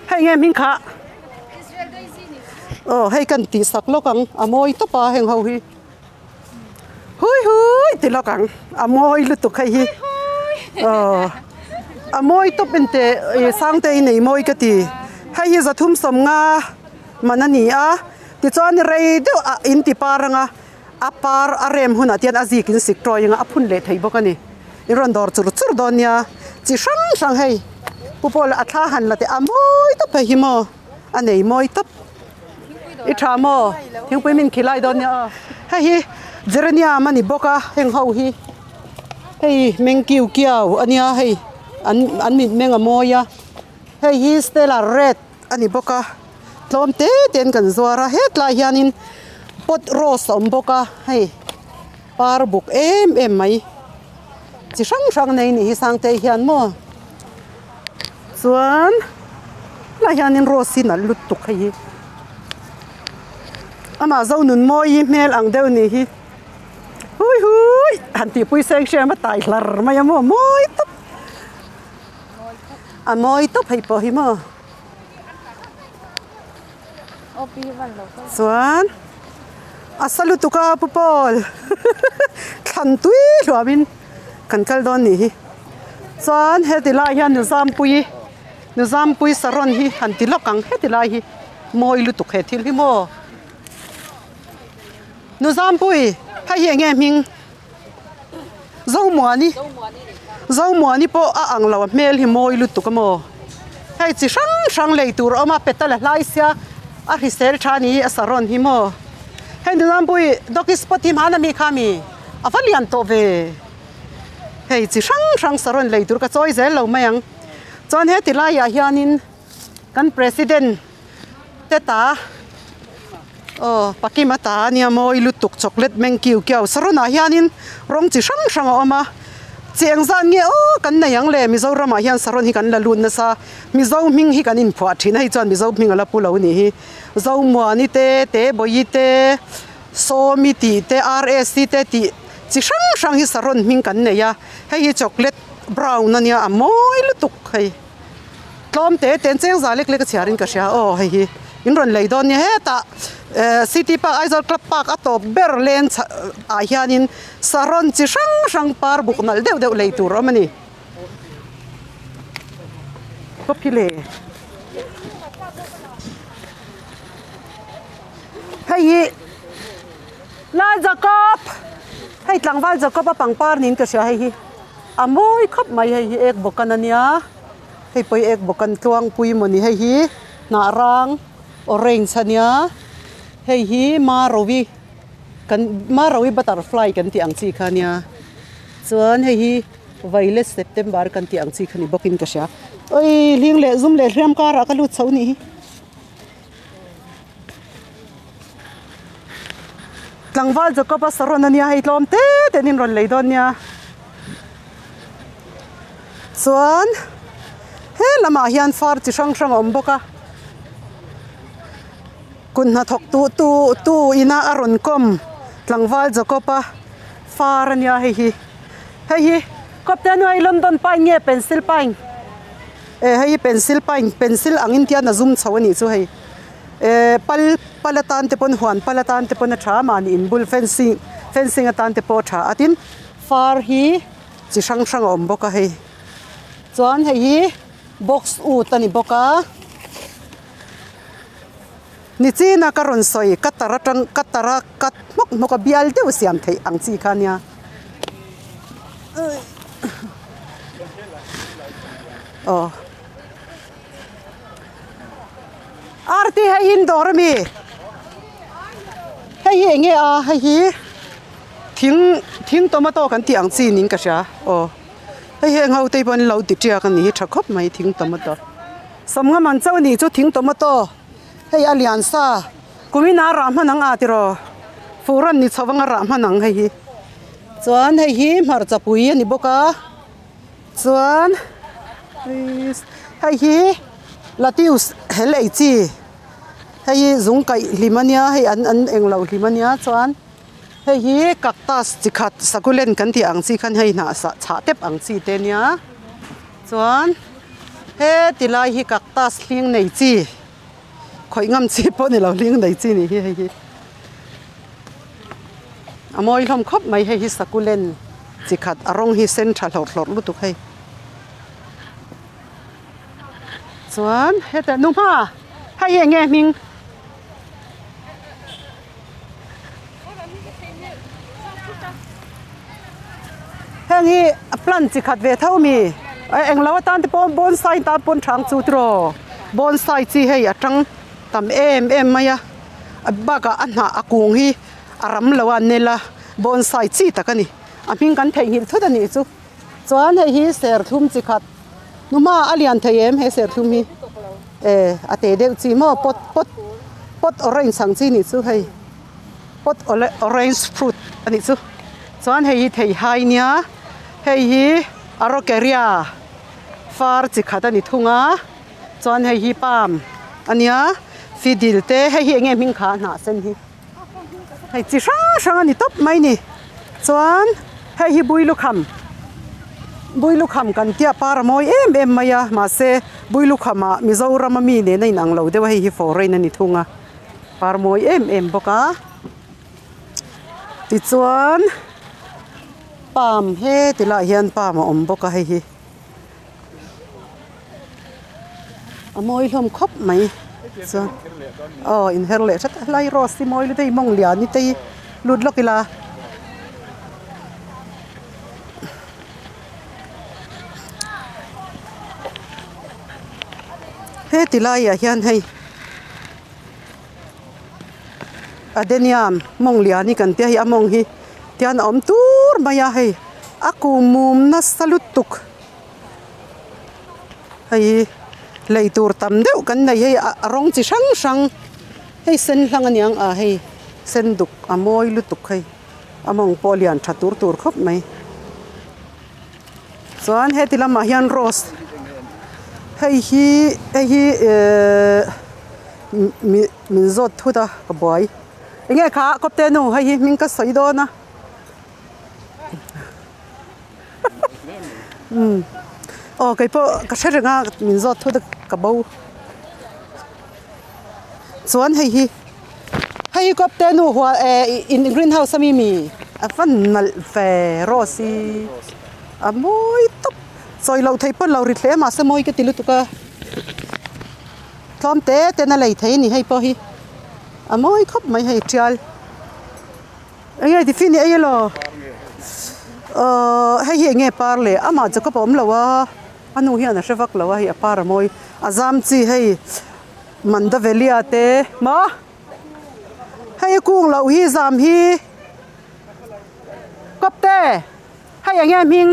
Hei nge hming kha aw hei kan tih sak lawk ang a mawi tawp a heng ho hi hui hui ti lawk ang a mawi lutuk hei hi aw a mawi tawp en teh ih sangte in ei mawi ka ti hei hi zathum sawmnga man a ni a tichuan rei deuh ah in ti par ang a a par a rem hunah te hian a zik in sik tawih ang a a phun leh thei bawk a ni in rawn dawr chur chur dawn nia chi hrang hrang hei pu pawh a thla han la teh a mawi tawp hei hi maw a nei mawi tawp i tha maw thingpui min khilai dawn nia aw hei hi geranium a ni bawk a heng ho hi hei meng kiu kiau a nia hei an an mit meng a mawi a hei hi stella red a ni bawk a. Tlawm te te in kan zuar a hetlai hianin pot rose a awm bawk a hei par buk em em mai chi hrang hrang nei nih hi sangtei hian maw chuan helai hianin rose hi nalh lutuk hei hi amah Zonunmawii hmel ang deuh nih hi hui hui han tihpui seng hrem a tai hlar mai a maw mawi tawp a mawi tawp hei pawh hi maw. Chuan a sa lutuk a pu Paul thlan tui hluamin kan kal dawn nih hi chuan heti lai hian Nuzampui Nuzampui saron hi han ti lawk ang heti lai hi mawi lutuk he thil hi maw Nuzampui hei hi eng nge hming. Zomuani Zomuani pawh a ang lo a hmel hi mawi lutuk a maw hei chi hrang hrang lei tur a awm a petal a hlai sia a hrisel tha ni a saron hi maw hei nunampuii doggy spot hi hmana mi kha mi a va lian tawh ve hei chi hrang hrang saron lei tur ka chawi zel lo mai ang chuan heti laiah hianin kan president te ta aw pakima ta ania mawi lutuk chocolate meng kiu kiau saron ah hianin rawng chi hrang hrang a awm a chi eng zat nge aw kan nei ang le mizoram ah hian saron hi kan la lut nasa mizo hming hi kan inphuah thin a hei chuan mizo hming a la pu lo nih hi zomuani te tebawi te sawmi tih te rs te tih chi hrang hrang hi saron hming kan nei a hei hi chocolate brown ania a mawi lutuk hei. Tlawm te te an cheng za lek lek a chhiar in ka hria aw hei hi in rawn lei dawn nia hetah eh city park Aizawl club park a tawp ber leng chhah ah hianin saron chi hrang hrang par buk nalh deuh deuh lei tur a awm a ni. Kawp hi le. Lal Jacob! Hei tlangval Jacob a pangpar niin ka hria hei hi a mawi khawp mai hei hi ek bawk an ania hei pawh hi ek bawk an tluangpui mawni hei hi hnah rang orange ania hei hi marovi kan marovi butterfly kan tih ang chi kha ania chuan hei hi violet september kan tih ang chi kha ni bawkin ka hria awii hling leh zum leh hriam karah ka lut chho nih hi. Tlangval Jacob a saron ania hei tlawm te te in rawn lei dawn nia chuan he lamah hian far chi hrang hrang a awm bawk a kut hnathawk tu tu tu ina a rawn kawm tlangval Jacob a far ania hei hi hei hi kawp te a hnuai London pine nge pencil pine. Eh hei hi pencil pine pencil angin tian a zum chho a nih chu hei eh pal pal atan te pawn huan pal atan te pawn a tha a mahni inbul fencing fencing atan te pawh a tha a tin far hi chi hrang hrang a awm bawk a hei chuan hei hi box wood a ni bawk a nichina ka rawn sawi cutter atang cutter a cut hmawk hmawk a bial deuh siam theih ang chi kha ania. Aw Aarti hei hi in dawr ami hei hi eng nge a hei hi thing thing tomato kan tih ang chi niin ka hria aw hei hi eng ho te pawh an lo ti tiak a ni hi tha khawp mai thing tomato sawmnga man chauh a nih chu thing tomato hei a lian sa kumin ah rah hman ang a tiraw fur an ni chho anga rah hman ang hei hi. Chuan hei hi hmarcha pui a ni bawk a chuan hei hi latius hel ei chi hei hi zung kaih hlim a nia hei an an englo hlim a nia chuan hei hi cactus chi khat succulent kan tih ang chi khan hei hnah sah chhah tep ang chi te a nia chuan heti lai hi cactus hling nei chi khawih ngam chi pawh ni lo hling nei chi nih hi hei hi. A mawi hlawm khawp mai hei hi succulent chi khat a rawng hi sen tha hlawrh hlawrh lutuk hei chuan hetah nu hma hei hi eng nge hming heng hi a plant chi khat ve tho ami eng lo atan te pawh bonsai tan pawn thang chu tiraw bonsai chi hei a tang tam em em mai a. Bakah a hnah a kung hi a ram lo a nel a bonsai chi tak a ni a hming kan theihnghilh thut a nih chu chuan hei hi serthlum chi khat hnuhma a lian thei em he serthlum hi e a te deuh chi maw pot pot pot orange ang chi nih chu hei pot orange fruit a nih chu chuan hei hi theihai nia hei hi araucaria far chi khat a ni thung a. Chuan hei hi palm a nia fidil te hei hi eng nge hming kha a hnah sen hi hei chi hrang hrang a ni tawp mai ni chuan hei hi builukham builukham kan tia par a mawi em em mai a mahse builukham ah Mizoram a mi nen a inang lo deuh a hei hi foreign a ni thung a par mawi em em bawk a tichuan palm heti lai hian palm a awm bawk a hei hi. A mawi hlawm khawp mai chuan aw inher leh hret a helai rose hi mawi lutuk a hei mawng lian hi te hi lut lawk ila heti laiah hian hei adenium mawng lian hi kan tia hei a mawng hi tian a awm tur mai a hei a kum mum nasa lutuk. Hei lei tur tam deuh kan nei hei a rawng chi hrang hrang hei sen hlang aniang a hei sen duk a mawi lutuk hei a mawng pawh a lian tha tur tur khawp mai chuan heti lamah hian rose hei hi hei hi ehh min zawt thut a ka buai eng nge kha kawpte nu hei hi hming ka sawi dawn a. Umm aw kei pawh ka hre reng a min zawt thut a ka bo chuan hei hi hei hi kawp te nu hual eh in green house ami mi a va nalh ve rose hi a mawi tawp sawi loh theih pawn lo ri hle mahse mawi ka ti lutuk a tlawm te ten a lei thei a ni hei pawh hi a mawi khawp mai hei tial. Enge tiffin i ei elaw? Ahh hei hi enge par le amah chu ka pawm lo a a nu hian a hre vak lo a hei a par a mawi a zam chi hei Mandavelia te maw hei kung loh hi zam hi kawp te hei enge hming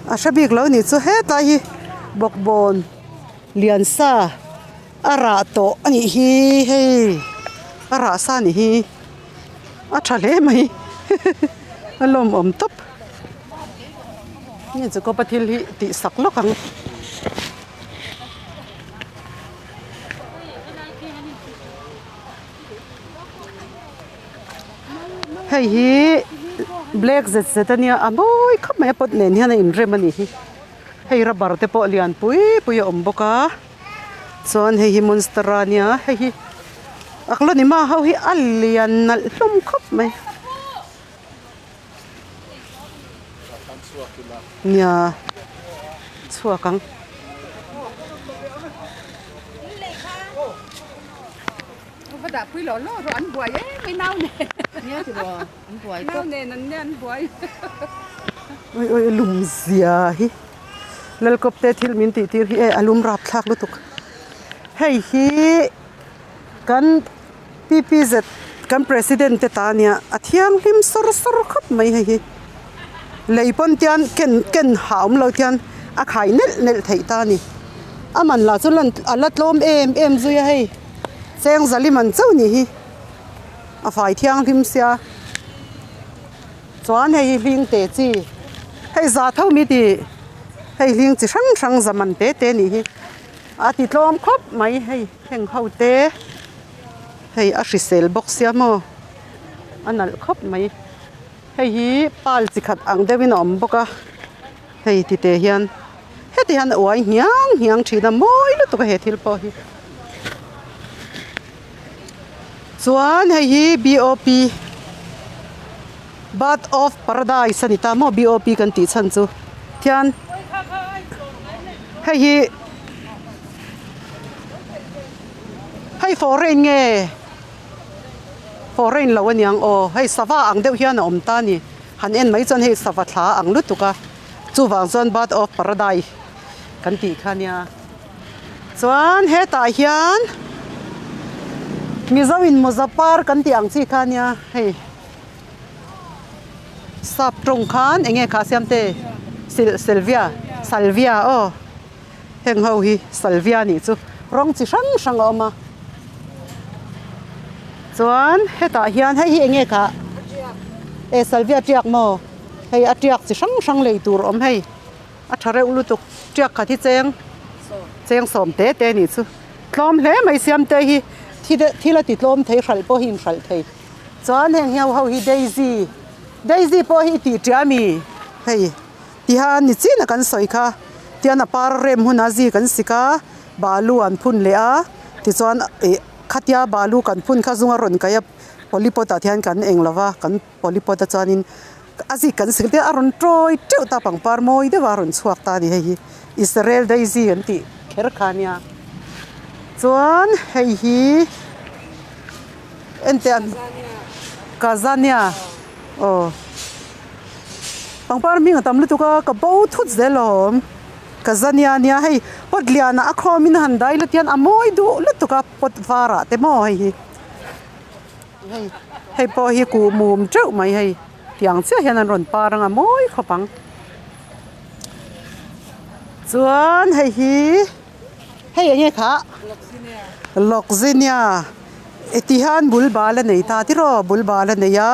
a hre bik lo nih chu hetlai hi bawkbawn lian sa. A rah tawh a nih hi hei a rah sa a nih hi a tha hle mai a lawmawm tawp nge chu kawpa thil hi tih sak lawk ang. Hei hi black zet zet a nia a mawi khawp mai a pot nen hian a inrem a nih hi hei rubber te pawh lian pui pui a awm bawk a. Chuan hei hi monstera ania hei hi aglonema ho hi a lian nalh hlawm khawp mai nia chhuak ang. Ui ui lum zia hi. Lalkawp te thil min tih tir hi e a lum rap thlak lutuk. Hei hi kan PPZ kan president te ta ania a thianghlim sawr sawr khawp mai hei hi. Lei pawn tian ken ken ha awm lo tian a khai nelh nelh theih ta a ni. A man lah chu lan a la tlawm em em zui a hei cheng zali man chauh ni hi a fai thianghlim sia. Chuan hei hi hling te chi hei za tho mi tih hei hling chi hrang hrang za man te te nih hi a ti tlawm khawp mai hei heng ho te hei a hrisel bawk sia maw a nalh khawp mai hei hi pal chi khat ang deuh in a awm bawk a hei ti te hian heti hian a uai hniang hniang thin a mawi lutuk a he thil pawh hi chuan hei hi B O P bird of paradise a ni ta maw B O P kan tih chhan chu khian hei hi hei foreign nge foreign lo a niang aw hei sava ang deuh hian a awm ta a ni han en mai chuan hei sava thla ang lutuk a chuvang chuan bird of paradise kan tih kha nia. Chuan hetah hian Mizo in mawza par kan tih ang chi kha ania hei sap tawng khan eng nge kha siam te sil selvia salvia aw heng ho hi salvia nih chu rawng chi hrang hrang a awm a chuan hetah hian hei hi eng nge kha e salvia tiak maw hei a tiak chi hrang hrang lei tur a awm hei. A tha reuh lutuk tiak khat hi cheng cheng sawm te te nih chu tlawm hle mai siam te hi thi deuh thil a ti tlawm thei hralh pawh hi in hralh thei chuan heng hiau ho hi daisy daisy pawh hi i tih ṭiah ami hei tihian ni chin a kan sawi kha tihian a par rem hunah zi kan sik a balu an phun leh a tichuan ih khatia balu kan phun kha zunga rawn kaih a polypot ah te hian kan eng lova kan polypot a chuanin. A zik kan sil te a rawn tawi teuh ta pangpar mawi deuh a rawn chhuak ta a ni hei hi Israel daisy an tih kher kha ania chuan hei hi enteh a Kazania aw pangpar hming a tam lutuk a ka bo thut zel awm Kazania ania hei pot lianah a khawmin a han dai lut hian a mawi duh lutuk a pot varah te maw hei hi. Hei hei pawh hi kuh mum teuh mai hei tiang chiah hian an rawn par anga mawi khawp ang chuan hei hi hei eng nge khah lawkzinia e ti hian bul bal a nei ta tiraw bul bal a nei a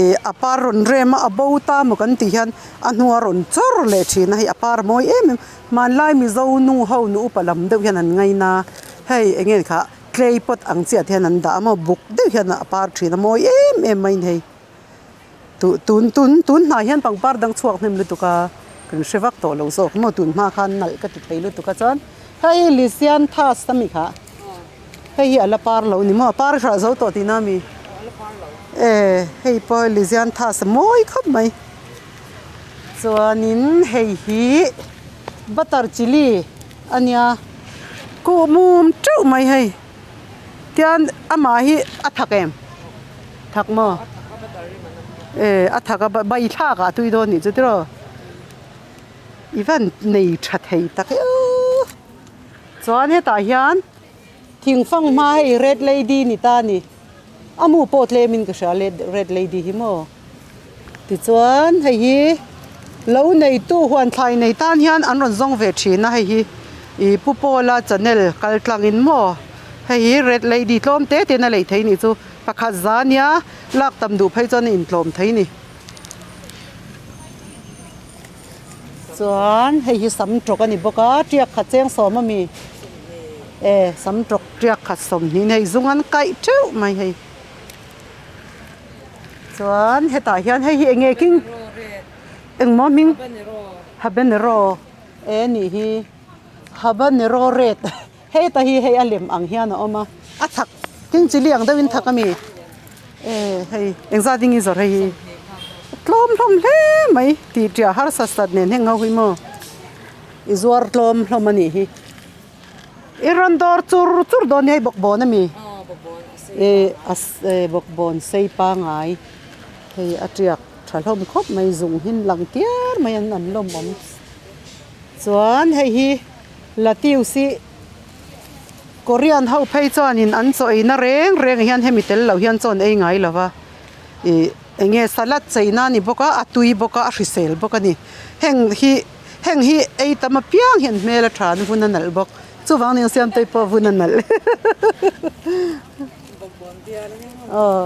ih a par rawn rem a a bo ta maw kan tih hian a hnua rawn chawr leh thin a hei a par mawi em em hmanlai mizo nu ho nu upa lam deuh hian an ngaina hei eng nge khah. Clay pot ang chiah te hian an dah a maw buk deuh hian a par thin a mawi em em mai a ni hei tuh tun tun tun hnai hian pangpar dang chhuak hnem lutuk a kan hre vak tawh lo zawk maw tun hma khan nalh ka ti thei lutuk a chuan hei lisian thas a mi kha hei hi a la par lo a ni maw a par hrah zo tawh tihna a mi e hei pawh lisian thas a mawi khawp mai chuanin hei hi butter chilli. A nia, kuh mum teuh mai hei. Tian amah hi a thak em? Thak maw? E a thak a bai thlak ah tui dawn nih chu tiraw? I van nei tha thei tak e aw. Chuan hetah hian thingfang hma hei red lady ni ta a ni. A mu pawh tlem in ka hria red lady hi maw. Tichuan hei hi lo neitu huan thlai nei tan hian an rawn zawng ve thin a hei hi ih Pu Pawla channel kal tlang in maw hei hi red lady tlawm te te in a lei thei nih chu pakhat za nia lak tam duh phei chuan a intlawm thei ni. Chuan hei hi sam tawk a ni bawk a tiak khat cheng sawm a mi e sam tawk tiak khat sawmhnih in hei zung an kaih teuh mai hei. Chuan hetah hian hei hi eng nge king engmaw hming habanero e nih hi habanero red heta hi hei a lem ang hian a awm a a thak king chilli ang deuhin thak a mi e hei engzat in nge zawrh hei hi tlawm hlawm hle mai tih ṭiah harsa sat nen heng ho hi maw i zuar tlawm hlawm a nih hi. I rawn dawr chur chur dawn ni hei bawkbawn a mi eh a eh bawkbawn sei pangai hei a tiak tha hlawm khawp mai zung hin lang tiar mai an an lawm awm chuan hei hi latius hi korean ho phei chuanin an chaw ei na reng reng ah hian hemi tel lo hian chaw an ei ngai lo va ih eng nge salad chei na a ni bawk a a tui bawk a a hrisel bawk a ni heng hi. Heng hi ei tam apiang hian hmel a tha an vun a nalh bawk. Chuvang nen Siamtei pawh vun a nalh. Aw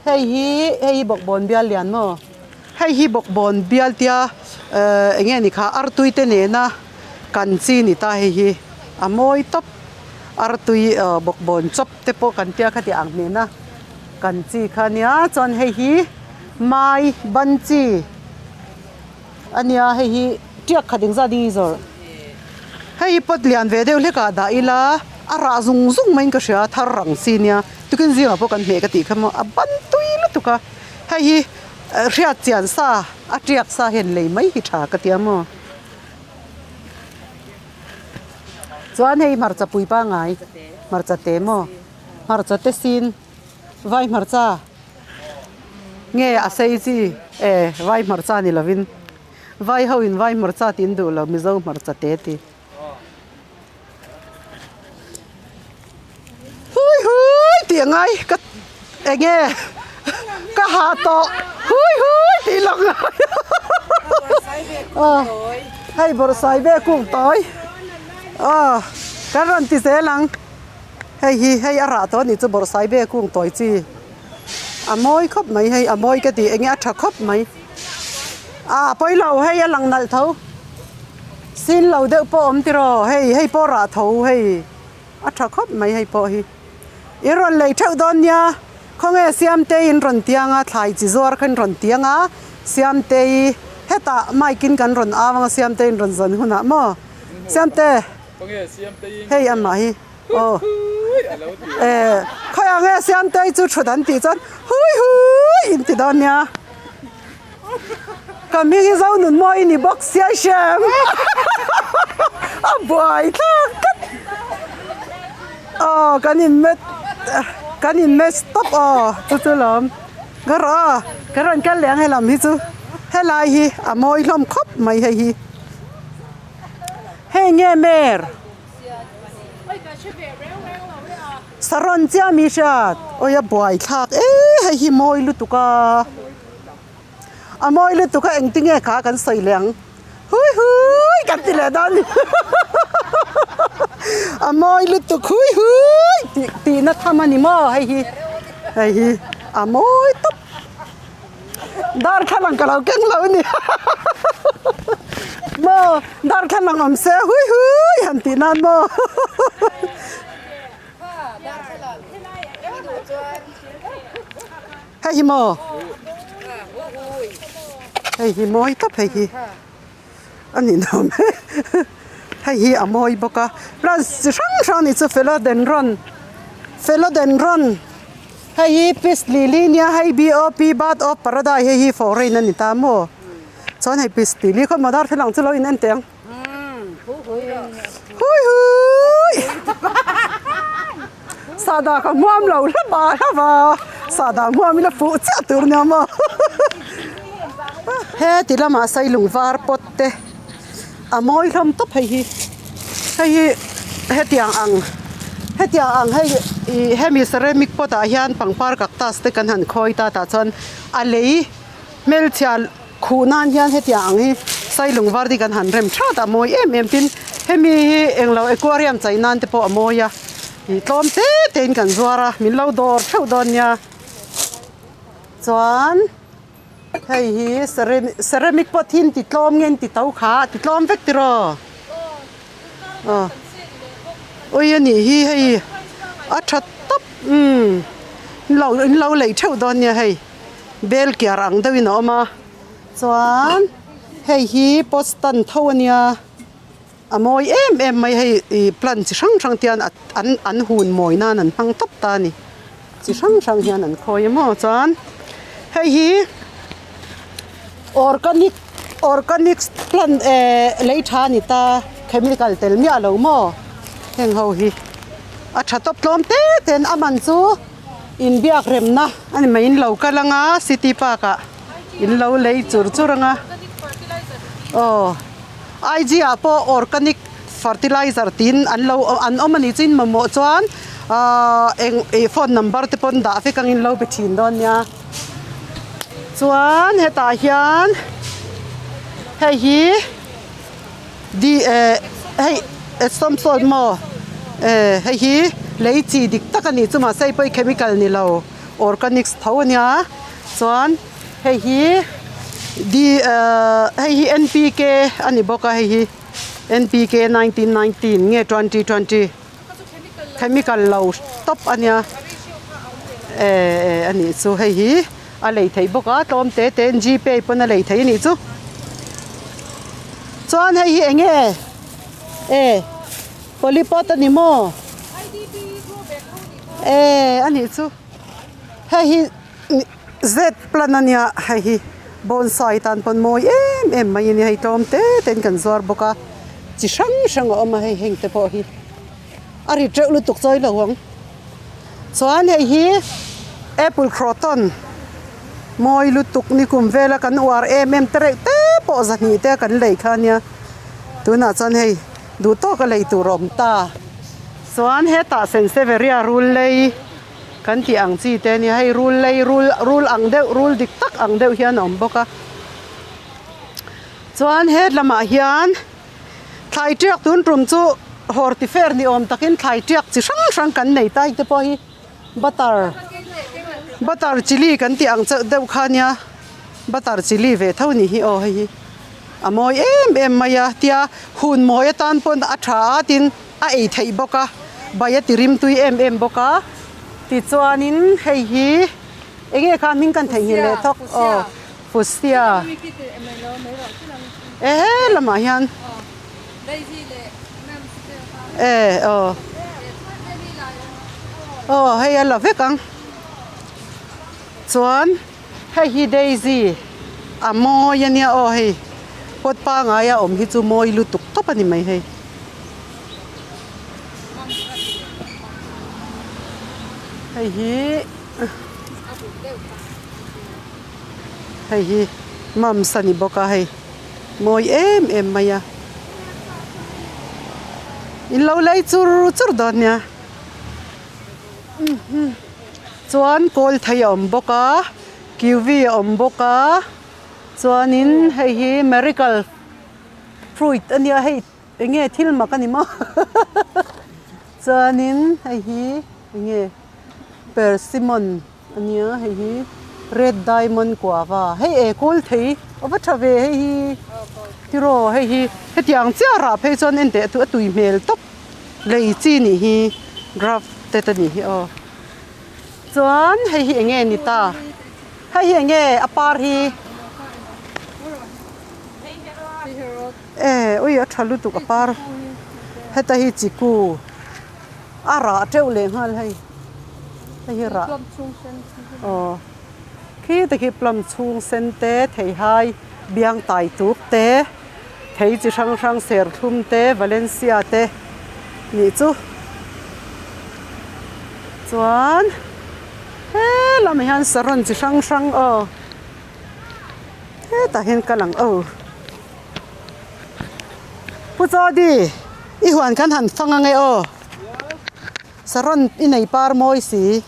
hei hi hei hi bawkbawn bial lian maw? Hei hi bawkbawn bial tia eh eng nge ni kha artui te nena kan chi ni ta hei hi a mawi tawp. Artui aw bawkbawn chawp te pawh kan tia khati ang nena kan chi kha nia chuan hei hi mai ban chi. A nia hei hi tiak khat engzat ding i zawrh hei hi pot lian ve deuh hlek ah dah ila a rah zung zung mai in ka hria thar rang chi nia tukin zingah pawh kan hmeh ka tih kha maw a ban tui lutuk a hei hi hriat chian sa a tiak sa hian lei mai hi tha ka tia maw chuan hei hmarcha pui pangai hmarcha te maw hmarcha te sin vai hmarcha. Nge a sei chi e vai hmarcha ni lovin vai ho in vai hmarcha tih an duh lo mizo hmarcha te ti. Hui hui tih a ngai ka enge ka ha tawh hui hui tih lo ngai aw hei bawrhsai ve kung tawi aw kan rawn ti zel ang. Hei hi hei a rah tawh a nih chu bawrhsai be kung tawi chi a mawi khawp mai hei a mawi ka ti eng nge a tha khawp mai ah pawi lo hei a lang nalh tho sin lo deuh pawh a awm tiraw hei hei pawh a rah tho hei a tha khawp mai hei pawh hi i rawn lei theuh dawn nia khawnge Siamtei in rawn tiang a thlai chi zuar kha in rawn tiang a Siamtei hetah mike in kan rawn au ang a Siamtei in rawn zawn hunah maw Siamte. Hei amah hi aw eh khawiah nge Siamtei chu thut an tih chuan hui hui in ti dawn nia ka hming hi Zonunmawi i ni bawk siai hrem a buai thlak tlat aw kan in met kan in match tawp aw chu chu lawm ka rawh aw ka rawn kal leh ang helam hi chu helai hi a mawi hlawm khawp mai hei hi. Hei nge mer? Saron chiah mi hriat awi a buai thlak e hei hi mawi lutuk a a mawi lutuk a engtin nge kha kan sawi leh ang hui hui kan ti leh dawn ni a mawi lutuk hui hui tih tihna tham a ni maw hei hi hei hi a mawi tawp. Darthlalang ka lo keng lo a ni maw darthlalang awm se hui hui han tih nan maw hei hi maw hei hi mawi tawp hei hi a ninawm hei hi a mawi bawk a plants chi hrang hrang nih chu philodendron philodendron. Hei hi peace lily nia hei BOP bird of paradise hei hi foreign a ni ta maw chuan hei peace lily khaw maw darthlalang chu lo in en teh ang hui hui. Sahdah ka hmuam lo hlap a hlap a, sahdah hmuam ila fuh chiah tur nia maw. Heti lamah sailung var pawt te a mawi hlawm tawp hei hi, hei hi hetiang ang hetiang ang hei ih hemi ceramic pot ah hian pangpar cactus te kan han khawi ta tah chuan a lei hmelchhia Khuh nan hian hetiang ang hi sailung var te kan han rem that a mawi em em tin hemi hi englo aquarium chai nan te pawh a mawi a ih tlawm te te in kan zuar a min lo dawr theuh dawn nia chuan hei hi ceramic pot hi an ti tlawm nge an ti to kha a ti tlawm vek tiraw aw ui a nih hi hei a tha tawp umm in lo lei theuh dawn nia hei. Bel kiar ang deuhin a awm a chuan hei hi post tan tho a nia a mawi em em mai hei ih plant chi hrang hrang te hian an an hun mawi nan an hmang tawp ta a ni chi hrang hrang hian an khawi a maw chuan hei hi organic organic plant eh lei tha a ni ta chemical tel miah lo maw heng ho hi a tha tawp tlawm te te in a man chu. Inbiak remna a ni mai in lo kal anga city park ah in lo lei chur chur anga aw IG ah pawh organic fertilizer tiin an lo an awm a nih chu in mamawh chuan ahh eng ih phone number te pawn dah vek ang in lo be thin dawn nia chuan hetah hian hei hi. Di eh hei epsom salt maw eh hei hi lei chi dik tak a nih chu mahse hei pawh hi chemical ni lo organics tho a nia chuan hei hi di ah hei hi N P K a ni bawk a hei hi N P K 1919 nge 2020 chemical lo tawp a nia eh eh a nih chu hei hi. A lei theih bawk a tlawm te te in G pay pawn a lei theih a nih chu. Chuan hei hi eng nge? E polypot a ni maw? E a nih chu. Hei hi Z plant a nia hei hi bonsai tan pawn mawi em em mai a ni hei tlawm te te in kan zuar bawk a chi hrang hrang a awm a hei heng te pawh hi a ri teuh lutuk chawi lo ang. Chuan hei hi apple croton mawi lutuk ni kum vela kan uar em em te reuh te pawh zahnih te kan lei kha ania tunah chuan hei duh tawka lei tur a awm ta chuan hetah senseveria rul lei kan tih ang chi te ania hei rul lei rul rul ang deuh rul dik tak ang deuh hian a awm bawk a chuan het lamah hian. Thlai tiak tun tum chu hawr ti fer ni awm takin thlai tiak chi hrang hrang kan nei ta hei te pawh hi butter butter chilli kan tih ang chauh deuh kha nia butter chilli ve tho ni hi aw hei hi a mawi em em mai a tia hun mawi atan pawn a tha a tin a ei theih bawk a bai a ti rim tui em em bawk a tichuanin hei hi eng nge kha hming kan theihnghilh leh thawk aw. Fusia e he lamah hian e aw aw hei a la vek ang chuan hei hi daisy a mawi a nia aw hei pot pangai a awm hi chu mawi lutuk tawp a ni mai hei. Hei hi. Hei hi mums a ni bawk a hei mawi em em mai a in lo lei chur chur dawn nia chuan kawl thei a awm bawk a kiwi a awm bawk a chuanin hei hi miracle fruit a nia hei eng nge thil mak a ni maw chuanin hei hi eng nge persimmon. Ania hei hi red diamond guava hei e kawl thei a va tha ve hei hi tiraw hei hi hetiang chiah rah phei chuan en teh a tui hmel tawp lei chi nih hi grafted a nih hi aw chuan hei hi eng nge ni ta hei hi eng nge a par hi e ui a tha lutuk a par heta hi chiku. A rah teuh leh nghal hei hei hi rah aw khi te khi plum chhung sen te theihai biang tai tuk te thei chi hrang hrang serthlum te valencia te nih chu. Chuan he lamah hian saron chi hrang hrang aw hetah hian kal ang aw. Pu Chawdi i huan khan han fang ange aw. Saron i nei par mawi si.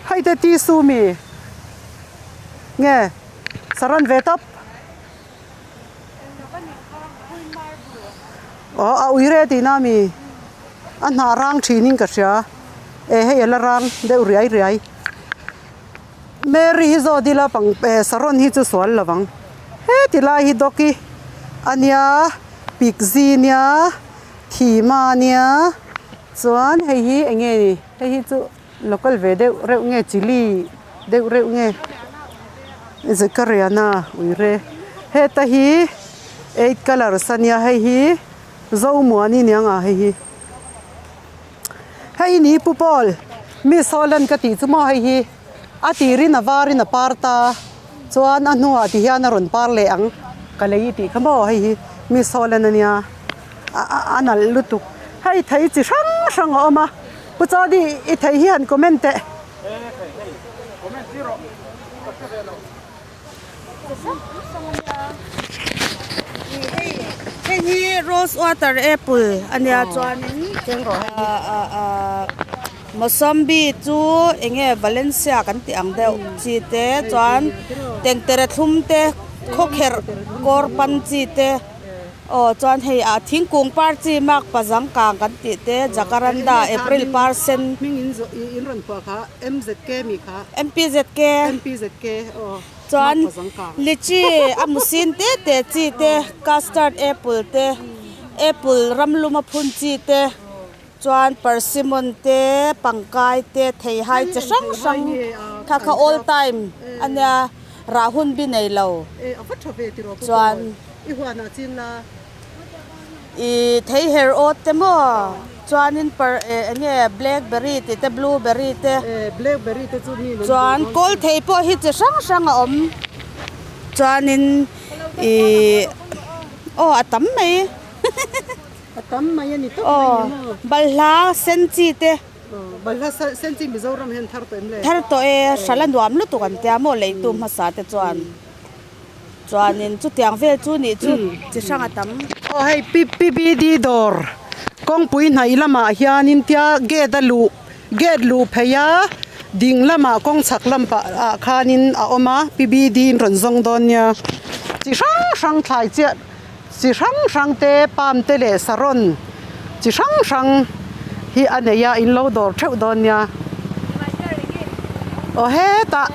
Hei te tissue mi nge saron ve tawp. Aw a ui re tihna a mi a hnah rang thinin ka hria e hei a la rang deuh riai riai Mary hi zawt ila pang eh saron hi chu sual lo vang heti lai hi dawki a nia pikzi nia thima nia chuan hei hi eng nge ni hei hi chu. Local ve deuh reuh nge chilli deuh reuh nge Zechariana uire heta hi eight colours ania hei hi Zomuani niang a hei hi hei ni Pu Paul Miss Holland ka tih chu maw hei hi a tirin a varin a par ta chuan a hnuah ti hian a rawn par leh ang ka lei tih kha maw hei hi Miss Holland ania a nalh lutuk hei thei chi hrang hrang a awm a. Pu Chawdi i thei hi han comment teh. Hei hi rose water apple a nia chuanin Mosambi chu eng nge Valencia kan tih ang deuh chi te chuan tengtere thlum te khawkherh kawr pan chi te. Aw chuan hei ah thingkung par chi mak pazang kang kan tih te jacaranda april par sen Hming in zawh in rawn phuah kha MZK mi kha MPZK MPZK aw chuan mak pazang kang lychee a musin te te chi te custard apple te apple ramlum a phun chi te chuan persimmon te pangkai te theihai chi hrang hrang kha kha all time ania rah hun bi nei lo chuan ih thei her awt te maw chuanin per eh eng nge blackberry tih te blueberry te chuan kawl thei pawh hi chi hrang hrang a awm chuanin ih aw a tam mai. A tam mai a ni tawp mai ni maw? Aw, balhla sen chi te. Aw, balhla sen chi Mizoram hian thar tawh em le? Thar tawh e, hrala nuam lutuk an tia maw leitu hmasa te chuan. Chuanin chutiang vel chu nih chu chi hrang a tam. Aw hei PBD dawr kawngpui hnaih lamah hianin tia gate a luh gate luh phei a ding lamah kawng chhak lampah ah khanin a awm a PBD in rawn zawng dawn nia chi hrang hrang thlai chiah. Chi hrang hrang te palm te leh saron chi hrang hrang hi a nei a in lo dawr theuh dawn nia. Aw hetah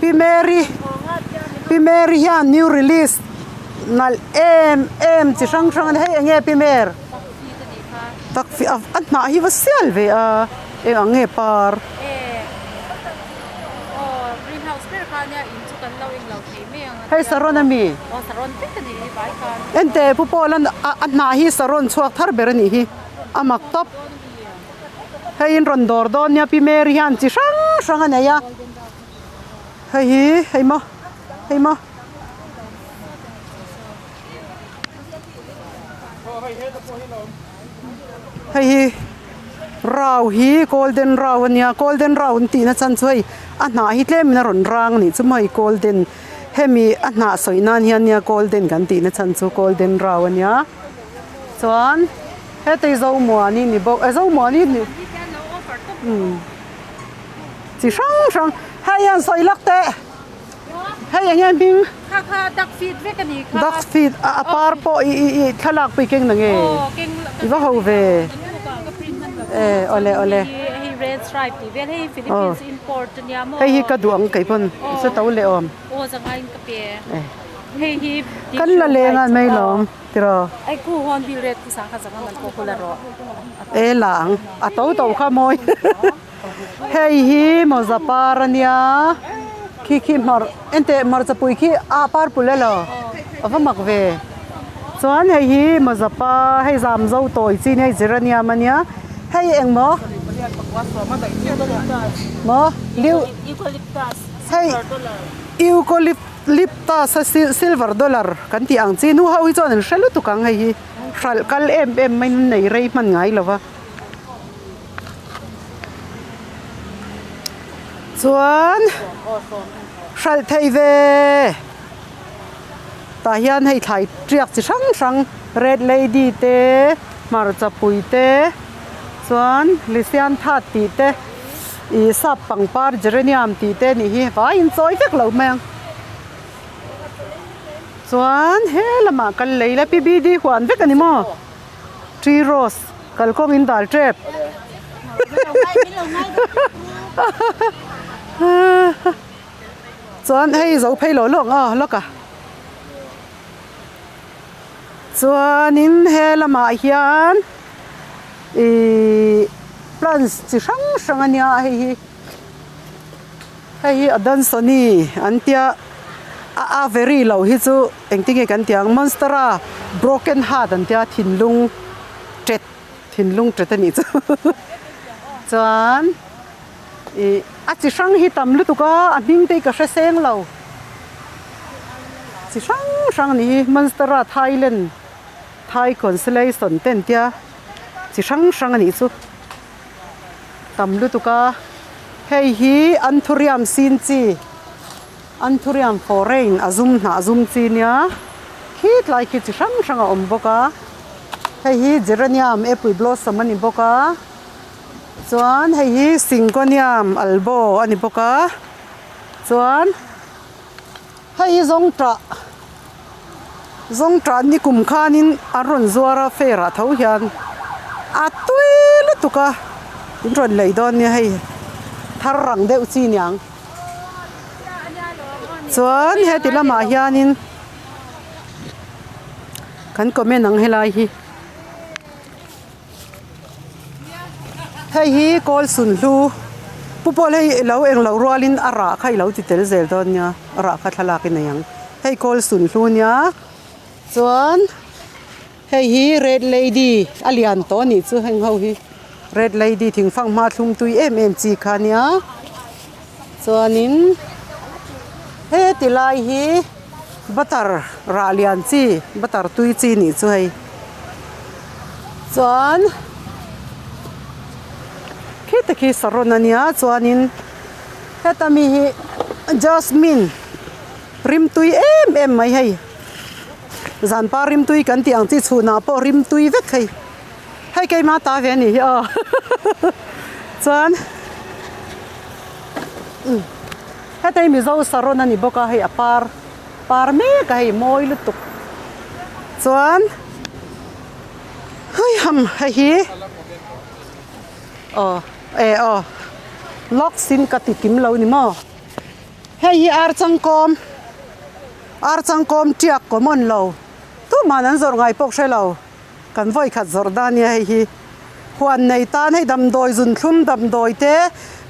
Pi Mary Pi Mary hian new release nalh em em chi hrang hrang a ni hei eng nge Pi Mer takfi a hnah hi va sial ve a eng ang nge par. Hei saron a mi? Ente Pu Paul a a hnah hi saron chhuak thar ber a nih hi a mak tawp. Hei in rawn dawr dawn nia Pi Mary hian chi hrang hrang a nei a. Hei hi hei maw hei maw. Hei hi rau hi golden rau a nia golden rau an tihna chhan chu hei a hnah hi tlemin a rawn rang a nih chu maw hei golden hemi a hnah sawi nan hian nia golden kan tihna chhan chu golden rau a nia chuan heta hi zomuani ni bawk eh zomuani ni umm chi hrang hrang hei hian sawi lak teh. Hei eng nge hming? Kha kha duck feet vek a ni kha. Duck feet a a par pawh i i i thlalak pui keng na nge? Aw keng I va ho ve. Ka print hman lo. E awle awle. Hei red stripe tih vel hei Philippines import a nia maw? Hei hi ka duh ang kei pawn i se to leh awm. Aw zangai in ka pe. Hei hi Kan la leng a mai lawm tiraw? Ai ku hornbill red khi sang kha zanga man pawh kula rawh. E la ang a to to kha mawi. Hei hi mawza par a nia khi khi hmar enteh hmarcha pui khi a par pul elo a va mak ve chuan hei hi mawza par hei zam zo tawi chi nia hei geranium a nia hei engmaw maw liu hei eucalyptus a silver dollar kan tih ang chi nu ho hi chuan an hre lutuk ang hei hi hralh kal em em mai in nei rei hman ngai lo va. Chuan hralh theih ve tah hian hei thlai tiak chi hrang hrang red lady te hmarcha pui te chuan lisian that tih te ih sap pangpar geranium tih te nih hi vaiin chawi vek lo mai ang. Chuan he lamah kal lei la PBD huan vek a ni maw? Tree rose kalkawng in dal tep. Chuan hei zo phei lo lawk a lawk a. Chuanin he lamah hian ihh plants chi hrang hrang a nia hei hi. Hei hi Adansoni an tia a a very lo hi chu engtin nge kan tih ang monstera broken heart an tia thinlung tet thinlung tet a nih chu chuan ih a chi hrang hi tam lutuk a a hming te hi ka hre seng lo chi hrang hrang a nih hi monstera Thailand Thai constellation te an tia chi hrang hrang a nih chu. Tam lutuk a, hei hi anthurium sin chi, anthurium foreign a zum hnah zum chi nia, khi tlai khi chi hrang hrang a awm bawk a, hei hi geranium apple blossom a ni bawk a, chuan hei hi syngonium albo a ni bawk a, chuan hei hi zawngtah zawngtah ni kum khanin an rawn zuar a fair ah tho hian a tui lutuk a in rawn lei dawn nia hei thar rang deuh chi niang chuan heti lamah hianin kan comment ang helai hi. Hei hi kawl sunhlu pu pawl hei i lo eng loh rualin a rah kha i lo ti tel zel dawn nia a rah kha thlalak i nei ang hei kawl sunhlu nia chuan hei hi red lady a lian tawh a nih chu heng ho hi red lady thingfang hma thlum tui em em chi kha nia chuanin heti lai hi butter rah lian chi butter tui chi nih chu hei. Chuan khita khi saron a nia chuanin heta mi hi jasmine rimtui em em mai hei zanpa rimtui kan tih ang chi chhunah pawh rimtui vek hei hei keima ta ve a nih hi aw chuan heta hi mizo saron a ni bawk a hei a par par mek a hei mawi lutuk chuan hei ham hei hi aw e aw locks in ka ti kim lo ni maw hei hi ar changkawm ar changkawm tiak common lo tuman an zawrh ngai pawh hre lo kan vawi khat zawrh dan nia hei hi huan nei tan hei damdawi zunthlum damdawi te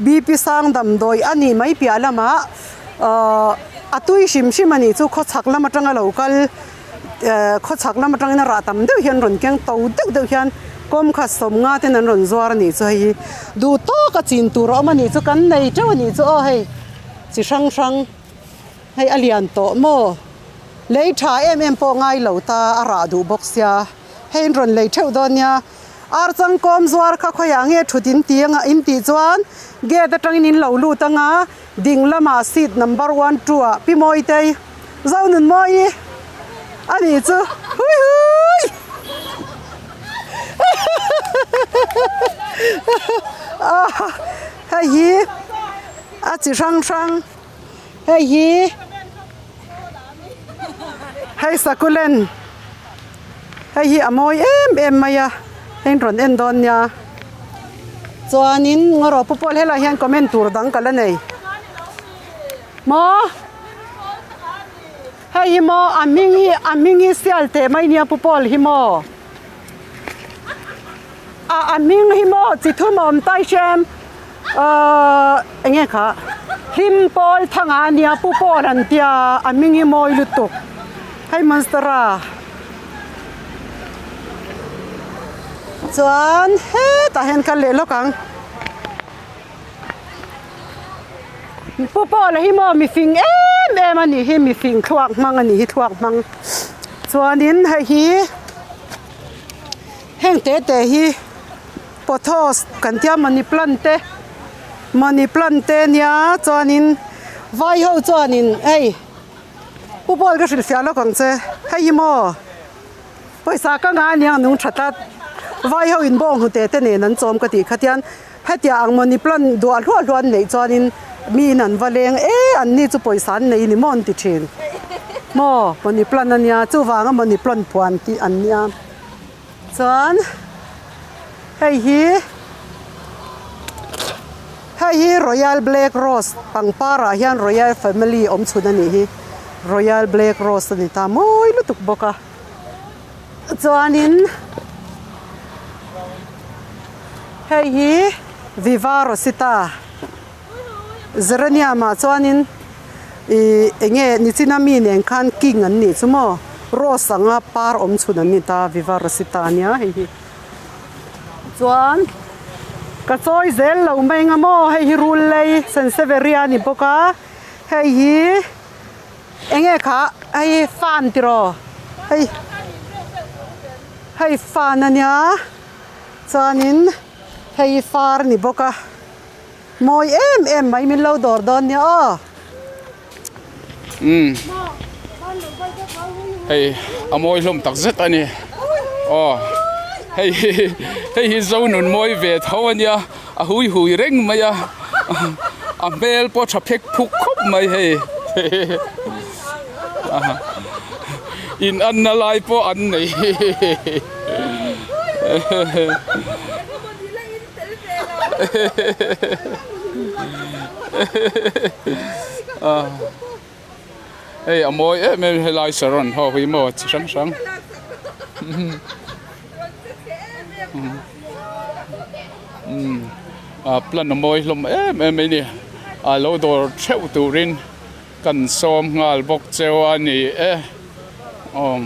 bp sang damdawi a nih mai piah lamah ahh a tui hrim hrim a nih chu khawchhak lam atanga lo kal eh khawchhak lam atangin a rah tam deuh hian rawn keng to deuh deuh hian kawm khat sawmnga ten an rawn zuar a nih chu hei hi duh tawk a chin tur a awm a nih chu kan nei teuh a nih chu aw hei chi hrang hrang hei a lian tawh maw. Lei tha em em pawh ngai lo ta a rah duh bawk sia, hei in rawn lei theuh dawn nia. Ar changkawm zuar kha khawiah nge thut in ti anga in tih chuan gate atangin in lo lut anga ding lamah seat number one two ah Pi Mawitei Zonunmawii a nih chu hui hui hei hi a chi hrang hrang hei hi. Hei succulent hei hi a mawi em em mai a heng rawn en dawn nia chuanin ngaw pu pawl helaiah hian comment tur dang ka la nei maw hei hi maw a hming hi a hming hi sial teh mai nia pu pawl hi maw a a hming hi maw chi thum a awm tai hrem. Ahh eng nge kha hlim pawl thanga a nia pu pawl an tia a hming hi mawi lutuk hei monstera chuan hetah hian kal leh lawk ang pu pawla hi maw mifing em em a nih hi mifing thluak hmang a nih hi thluak hmang chuanin hei hi heng te te hi. Pothos kan tia money plant te. Money plant te nia chuanin vai ho chuanin hei pu pawl ka hrilhfiah lawk ang che hei hi maw pawisa ka nga ania nung tha tlat vai ho in bawng hnute te nen an chawm ka tih kha tian hetiang ang money plant duah hluah hluah an neih chuanin mi in an va leng e an ni chu pawisa an nei ni maw an ti thin maw money plant ania chuvanga money plant phuan tih an nia. Chuan hei hi hei hi royal black rose pangpar ah hian royal family awm chhun a nih hi royal black rose a ni ta mawi lutuk bawk a chuanin hei hi viva rosita geranium ah chuanin Ih enge nichina mi nen khan king an nih chu maw rose anga par awm chhun an ni ta viva rosita ania hei hi chuan ka chawi zel lo mai anga maw hei hi rul lei sanseveria a ni bawk a hei hi enge kha hei hi fan tiraw hei hei fan ania chuanin hei hi far a ni bawk a. Mawi em em mai min lo dawr dawn nia aw. Umm hei a mawi hlawm tak zet a ni aw hei hi hei hi zo nun mawi ve tho a nia a hui hui reng mai a a hmel pawh tha phek phuk khawp mai hei in anna lai pawh an nei. Hei a mawi em em helai saron ho hi maw chi hrang hrang a plant a mawi hlawm em em mai a ni a lo dawr theuh turin kan sawm nghal bawk cheu a ni e awm.